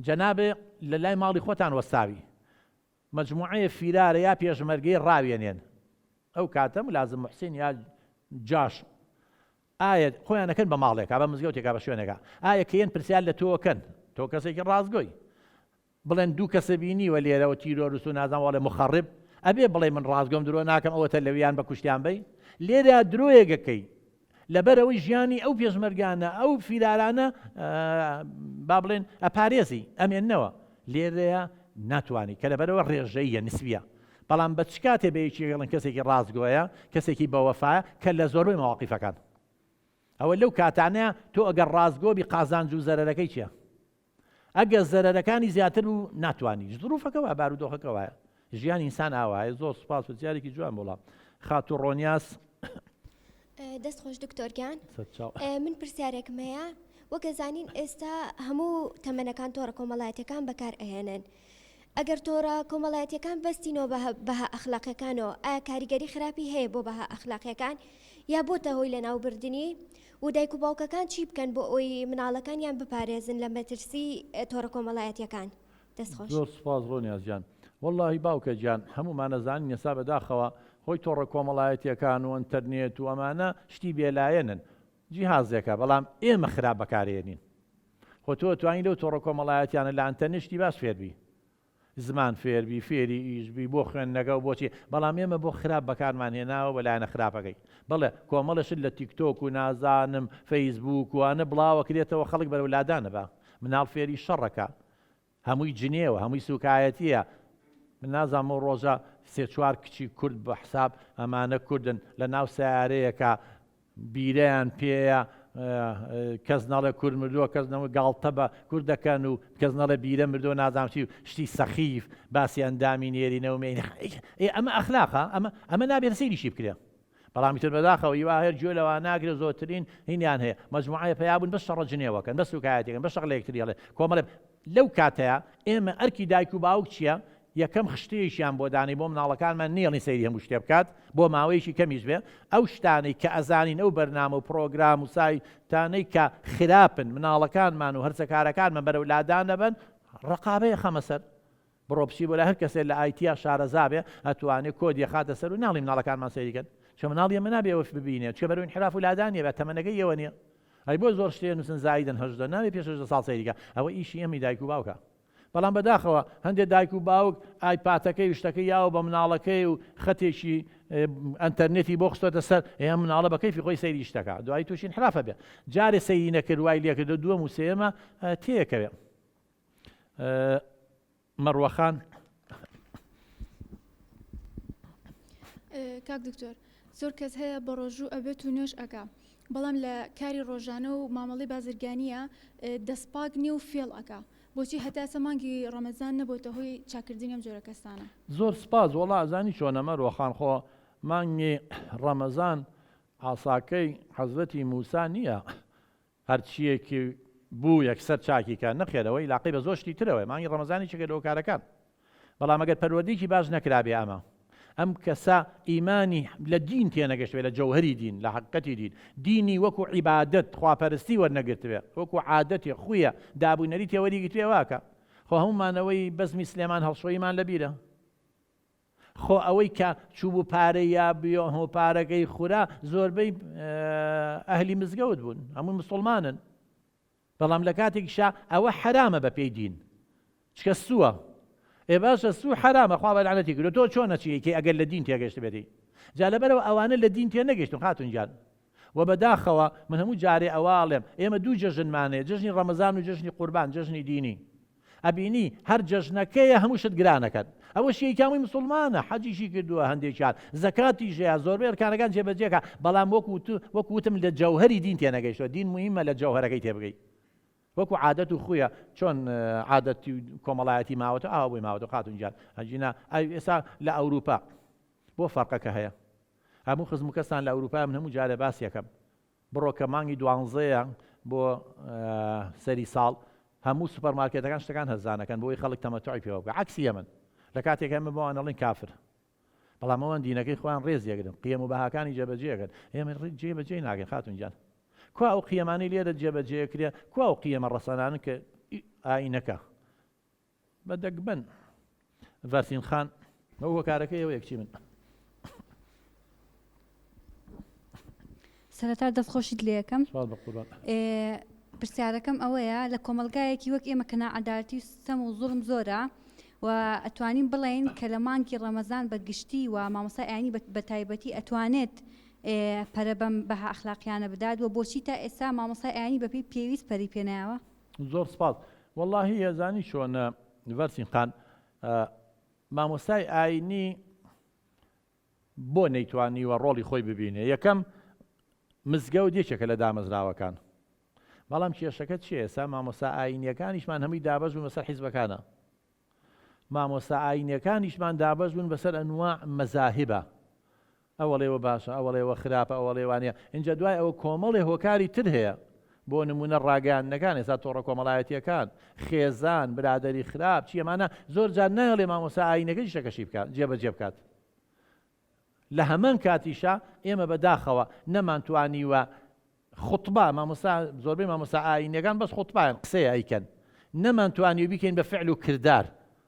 جەنابێ لە لای ماڵی خۆتان وەستاوی مەجموعەیە فیرارە یا پێشمەرگەی ڕاوێنێن ئەو کاتە ملازم محسین یا جاش ئایا خۆیان ئەکەن بە ماڵێکا بە مزگەوتێکا بە شوێنێکا ئایا کە یەن پرسیار لە تۆ ئەکەن تۆ کەسێکی ڕاستگۆی بڵێن دوو کەسە بینیوە لێرەوە تیرۆرست و نازانم وەڵێ مخەڕب ئەبێ بڵێ من ڕاستگۆم درۆ ناکەم ئەوەتە لەویان بە کوشتیان بەی لێرە درۆیەک ئەکەی لەبەرئەوەی ژیانی ئەو پێشمەرگانە ئەو فیرارانە با بڵێن ئەپارێزی ئەمێننەوە لێرەیە ناتوانانی کە لەبەرەوە ڕێژەیە نسبیە بەڵام بە چ کاتێ بە یەکێک ئەڵێن کەسێکی ڕاستگۆیە کەسێکی بەوەفایە کە لە زۆربەی مەواقیفەکان ئەوە لەو کاتانەیە تۆ ئەگەر ڕاستگۆ بی قازانج و زەرەرەکەی چییە ئەگەر زەرەرەکانی زیاتر بوو ناتوانی زروفەکە وایە بارودۆخەکە وایە ژیان ئینسان ئاوایە زۆر سوپاس پرسیارێکی جوان بوڵا خاتوو ڕۆنیاس. دەست خۆش دکتۆر گیان من پرسیارێکم هەیە وەک ئەزانین ئێستا هەموو تەمەنەکان تۆڕە کۆمەڵایەتەکان بەکار ئەهێنن ئەگەر تۆڕە کۆمەڵایەتەکان بەستینەوە بە بەها ئەخلاقیەکانەوە ئایا کاریگەری خراپی هەیە بۆ بەها ئەخلاقیەکان یا بۆتە هۆی لەناوبردنی و دایک و باوکەکان چی بکەن بۆ ئەوەی مناڵەکانیان بپارێزن لە مەترسی تۆڕە کۆمەڵایەتیەکان؟ دەست خۆش. زۆر سوپاس ڕۆنیا گیان. وەڵاهی باوکە گیان هەموومان ئەزانین ئێستا بەداخەوە هۆی تۆڕە کۆمەڵایەتیەکان و ئەنتەرنێت و ئەمانە شتی بێلایەنن جیهازێکە بەڵام ئێمە خراپ بەکارێنین خۆ تۆ توانی لەو تۆڕە کۆمەڵایەتیانە لە ئەنتەرنێت شتی باش فێربی زمان فێربی فێری ئیش بی بۆ خوێندنەکە و بۆچی بەڵام ئێمە بۆ خراپ بەکارمان هێناوە بە لایەنە خراپەکەی بەڵێ کۆمەڵە شت لە تیک تۆک و نازانم فەیسبووک وانە بڵاوەکرێتەوە خەڵک بەرەو لادانە بە مناڵ فێری شەڕەکە هەمووی جنێوە هەمووی سوکایەتیە من نازانم ئەو ڕۆژە سێ چوار کچی کورد بە حساب ئەمانە کوردن لە ناو سیارەیەکە بیرەیان پێیە کەس ناڵێ کورد مردووە کەس نەوە گاڵتە بە کورد دەکەن و کەس ناڵێ بیرە مردووە نازانم چی و شتی سەخیف باسی ئەندامی نێرینە و مێینە ئێ ئەمە ئەخلاقە ئەمە ئەمە نابێت سەیریشی بکرێ بەڵام ئیتر بەداخەوە هیوا هەر گوێ لەوان ناگرێ زۆرترین هینیان هەیە مەجموعەیە پەیا بوون بەس شەڕە جنێوەکەن بەس سوکایەتیەکەن بەس شەق لە یەکتری ئەڵێ کۆمەڵێ لەو کاتەیە ئێمە ئەرکی دایک و باوک چییە؟ یەکەم خشتەیەکیان بۆ دانێین بۆ مناڵەکانمان نەیەڵین سەیری هەموو شتێ بکات بۆ ماوەیەکی کەمیش بێ ئەو شتانەی کە ئەزانین ئەو بەرنامە و پڕۆگرام و سایتانەی کە خراپن مناڵەکانمان و هەرزەکارەکانمان بەرەو لادان ئەبەن ڕەقابەی ئەخەمە سەر بڕۆ بچی بۆ لای هەر کەسێ لە ئایتیا شارەزا بێ ئەتوانێ کۆدی ئەخاتە سەر و ناڵی مناڵەکانمان سەیری کەن چونکە مناڵی ئێمە نابێ ئەوە ببینێ چونکە بەرەو ئینحراف و لادان نیە بە تەمەنەکەی ئێوە نیە ئەی بۆ زۆر شتێ نووسن زایدن 18 نابێ پێش 18 ساڵ سەیری کە ئەوە ئیشی ئێمەی دایک و باوکە بەڵام بەداخەوە هەندێک دایک و باوک ئایپاتەکەی و شتەکەی یاوە بە مناڵەکەی و خەتێکی ئەتەرنێتی بۆ خستۆتە سەر ئەم مناڵە بە کەیفی خۆی سەیری شتەکە دوایی تووشی انحرافە بێ جارێ سەیری نەکرد وای لێکردو دووەم و سێیەمە تێکەوێ مەڕوەخان. کاک دکتۆر زۆر کەس هەیە بە ڕۆژوو ئەبێت و نوێژ ئەکا بەڵام لە کاری ڕۆژانە و مامەڵەی بازرگانیە دەست پاک نیە و فێڵ ئەکا بۆچی هەتا ئێستا مانگی ڕەمەزان نەبۆتە هۆی چاکردنی ئەم جۆرە کەسانە؟ زۆر سپاس وەڵا ئەزانی چۆنە مەروە خان خۆ مانگی ڕەمەزان عاساکەی حەزرەتی موسا نیە هەرچیەکی بوو یەکسەر چاکی کە، نەخێر ئەوە ئیلاقەی بە زۆر شتی ترەوەیە، مانگی ڕەمەزان یەکێکە لە هۆکارەکان، بەڵام ئەگەر پەروەردەیەکی باش نەکرابێ ئەمە ئەم کەسە ئیمانی لە دین تێنەگەشتبێ لە جەوهەری دین لە حەقیقەتی دین دینی وەکو عیبادەت خواپەرستی وەرنەگرتبێ وەکو عادەتێ خویە داب و نەریتێ وەریگرتبێ واکە خۆ هەموومانەوەی بەزمی سلێمان هەڵشۆییمان لەبیرە خۆ ئەوەی کە چووبوو پارەی یابیۆه و پارەکەی خورا زۆربەی ئەهلی مزگەوت بوون هەمووی مسوڵمانن بەڵام لە کاتێکیشا ئەوە حەرامە بە پێی دین چکە سووە ئێ باشە سوو حەرامە خوا بە لەعنەتی کردووە تۆ چۆن ئەچی ئەیکەی ئەگەر لە دین تێگەشتبێتی جا لەبەرەوە ئەوانە لە دین تێ نەگەشتون خاتون گیان و بەداخەوە من هەموو جارێ ئەوە ئەڵێم ئێمە دوو جەژنمان هەیە جەژنی ڕەمەزان و جەژنی قوربان جەژنی دینی ئەبینی هەر جەژنەکەیە هەموو شت گرانەکەن ئەوەش یەکیان هەمووی مسوڵمانە حەجیشی کردووە هەندێکیان زەکاتیش هەیە زۆربەی ئەرکانەکان جێبەجێکا بەڵام وەکو وەکو وتم لە جەوهەری دین تێنەگەیشتووە دین موهیمە لە جەوهەرەکەی تێبگەی وەکو عادەت و خویە چۆن عادەتی کۆمەڵایەتی ماوەتە ئاوا بۆی ماوەتە خاتون گیان ئەگینا ئێستا لە ئەوروپا بۆ فەرقەکە هەیە هەموو خزم و کەستان لە ئەوروپا من هەموو جارێ باسیەکەم بڕۆ کە مانگی دوانزەیە بۆ سەری ساڵ هەموو سوپەر مارکێتەکان شتەکان هەرزانەکەن بۆی خەڵک تەمەتوعی پێوە بکە عەکسی ئەمن لە کاتێک ئێمە بەوان ئەڵێن کافر بەڵام ئەوان دینەکەی خۆیان ڕێز یەگرن قیەم و بەهاکانی جێبەجێ ئەکەن ئێمە جێبەجێ ناکەین خاتون گیان کوا ئەو قیەمانەی لێرە جێبەجێ کرێ کوا ئەو قیەمە ڕەسەنانن کە ئاینەکە بە دەگمەن ڤەرسین خان ئەو هۆکارەکەی ئەوەیە کچی من. سەرەتا دەستخۆشیت لێ ئەکەم. سوپاس بە قوربان. پرسیارەکەم ئەوەیە لە کۆمەڵگایەکی وەک ئێمە کە ناعەدالەتی و ستەم و زوڵم زۆرە و ئەتوانین بڵێین کە لە مانگی ڕەمەزان بە گشتی و مامۆستای ئاینی بە تایبەتی ئەتوانێت پەرە بەم بەها ئەخلاقیانە بدات و بۆچی تا ئێستا مامۆستای ئاینی بەپێی پێویست پەرەی پێنایەوە؟ زۆر سپاس. وەڵاهی ئەزانی چۆنە ڤەرسین خان مامۆستای ئاینی بۆ نەیتوانیوە ڕۆڵی خۆی ببینێ یەکەم مزگەوت یەکێکە لە دامەزراوەکان بەڵام کێشەکە چیە ئێستا مامۆستا ئاینیەکانیشمان هەمووی دابەش بوون بەسەر حیزبەکانە مامۆستا ئاینیەکانیشمان دابەش بوون بەسەر ئەنواع مەزاهبە ئەوەڵێ وە باشە ئەوەڵێ وە خراپە ئەوەڵێ وانیە ئینجا دوای ئەوە کۆمەڵێ هۆکاری تر هەیە بۆ نمونە ڕاگەیاندنەکان ئێستا تۆڕە کۆمەڵایەتیەکان خێزان برادەری خراپ چی ئەمانە زۆر جار نایەڵێ مامۆستا ئاینەکە ئیشەکەشی بکات جێبەجێ بکات لە هەمان کاتیشا ئێمە بە داخەوە نەمانتوانیوە خوتبە، مامۆستا زۆربەی مامۆستا ئایینیەکان بەس خوتبایان قسەیە ئەیکەن نەمانتوانیوە بیکەین بە فعل و کردار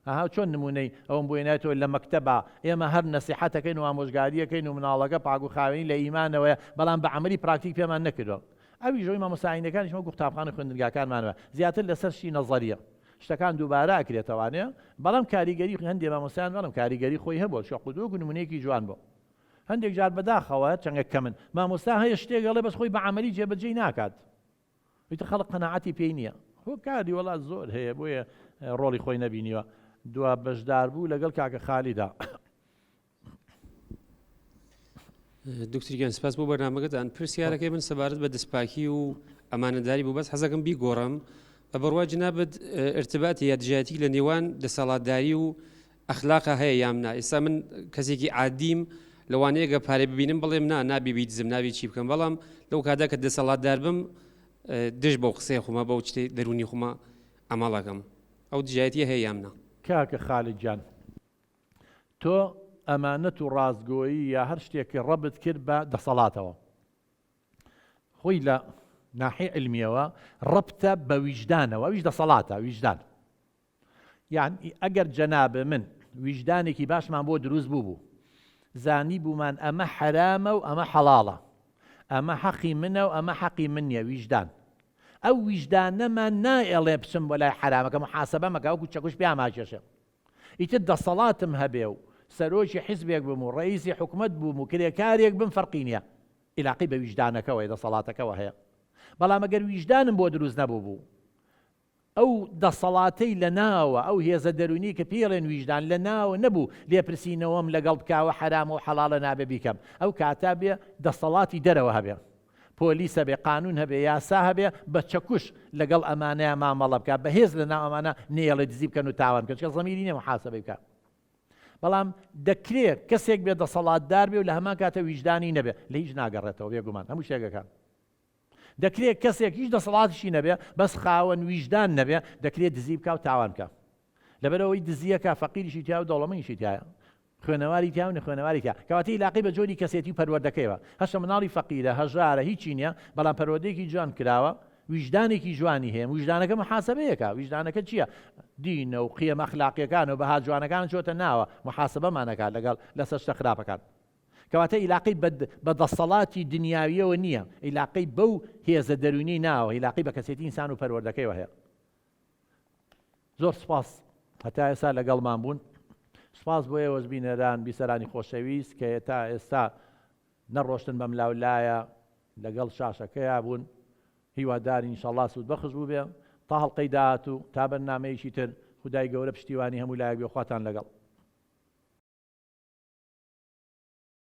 ئەها چۆن نمونەی ئەوەم بۆ هێنایتەوە لە مەکتەبا ئێمە هەر نەسیحەتەکەین و ئامۆژگاریەکەین و مناڵەکە پاک و خاوێنی لە ئیمانەوەیە بەڵام بە عەمەلی پراکتیک پێمان نەکردوە ئەویش ئەوەی مامۆستا ئایینیەکانیش وەکو قوتابخانە و خوێندنگاکانمانەوە زیاتر لەسەر شتی نەزەریە شتەکان دووبارە ئەکرێتەوانێ بەڵام کاریگەری هەندێ مامۆستایان بەڵام کاریگەری خۆی هەبووە چوە قودوە وەکو نمونەیەکی جوان بۆ هەندێک جار بەداخەوە چەنگە کەمن مامۆستا هەیە شتێک ئەڵێ بەس خۆی بە عەمەلی جێبەجێی ناکات ئیتر خەڵک قەناعەتی پێی نییە هۆکاری وەڵا زۆر هەیە بۆیە ڕۆڵی خۆی نەبینیوە دوا بەشدار بوو لەگەڵ کاکە خالیدا. دکتۆر گیان سپاس بۆ بەرنامەکەتان پرسیارەکەی من سەبارەت بە دەستپاکی و ئەمانەداری بوو بەس حەزەکەم بیگۆڕم بە بڕوای جنابت ارتباطی یا دژایەتی لە نێوان دەسەڵاتداری و ئەخلاقا هەیە یام نا ئێستا من کەسێکی عادیم لەوانەیە گە پارەی ببینم بڵێم نا نابی بیدزم نابی چی بکەم بەڵام لەو کادا کە دەسەڵاتدار بم دژ بەو قسەی خۆمە بەو شتەی دەرونی خۆمە ئەمەڵەکەم ئەو دژایەتیە هەیە یام نا. کاکە خالد گیان. تۆ ئەمانەت و ڕاستگۆیی یا هەر شتێکی ڕەبت کرد بە دەسەڵاتەوە خۆی لە ناحی علمیەوە ڕەبتە بە ویژدانەوە ئەویش دەسەڵاتە ویژدان یان ئەگەر جەناب من ویژدانێکی باشمان بۆ دروست بوو بوو زانی بوومان ئەمە حەرامە و ئەمە حەڵاڵە ئەمە حەقی منە و ئەمە حەقی من نیە ویژدان ئەو ویژدانەمان نائێڵێ بچم بۆ لای حەرامەکە محاسبە مەکە وەکو چەکوش پیاماکێشێ ئیتر دەسەڵاتم هەبێ و سەرۆکی حیزبێک بم و ڕەئیسی حکومەت بووم و کرێکارێک بم فەرقی نیە ئیلاقەی بە ویژدانەکەوەیە دەسەڵاتەکەوە هەیە بەڵام ئەگەر ویژدانم بۆ دروست نەبوو بوو ئەو دەسەڵاتەی لە ناوە، ئەو هێزە دەروونی کە پێی ئەڵێن ویژدان لە ناوە نەبوو لێپرسینەوەم لەگەڵ بکا ئەوە حەرامە و حەڵاڵە نابێ بیکەم ئەو کاتە بێ دەسەڵاتی دەرەوە هەبێ پۆلیس هەبێ قانون هەبێ یاسا هەبێ بە چەکوش لەگەڵ ئەمانەیا مامەڵە بکا بە هێز لە ناو ئەمانە نەیەڵێ دزی بکەن و تاوان بکەن چونکە زەمیری نیە محاسەبەی بکا بەڵام دەکرێ کەسێک بێ دەسەڵاتدار بێ و لە هەمان کاتە ویژدانی نەبێ لە هیچ ناگەڕێتەوە بێگومان هەموو شتێکەکان دەکرێ کەسێک هیچ دەسەڵاتیشی نەبێ بەس خاوەن ویژدان نەبێ دەکرێ دزی بکا و تاوان بکا لەبەرئەوەی دزیەکە فەقیریشی تیا و دەوڵەمەنیشی تایە خوێنەواری تیا و نەخوێنەواری تیا کەواتە ئیلاقەی بە جۆری کەسێتی و پەروەردەکەیەوە هەشە مناڵی فەقیرە هەژارە هیچی نییە بەڵام پەروەردەیەکی جوان کراوە ویژدانێکی جوانی هەیە ویژدانەکە محاسبەیەکە ویژدانەکە چییە دینە و قیەم ئەخلاقیەکان و بەها جوانەکان چۆتە ناوە محاسبەمانەکات لەگەڵ لەسەر شتە خراپەکان کەواتە ئیلاقەی بە بە دەسەڵاتی دنیاویەوە نییە، ئیلاقەی بەو هێزە دەروونیەی ناوە، ئیلاقەی بە کەسێتی ئینسان و پەروەردەکەیەوە هەیە. زۆر سوپاس هەتا ئێستا لەگەڵمان بوون. سوپاس بۆ ئێوەش بینەران، بیسەرانی خۆشەویست کە تا ئێستا نەڕۆشتن بەملاولایە لەگەڵ شاشەکەیا بوون. هیوادارین ان شاءاللە سوودبەخش بووبێ. تا هەڵقەی داهاتوو، تا بەرنامەیەکی تر، خودای گەورە پشتیوانی هەموو لایەک بێ. خواتان لەگەڵ.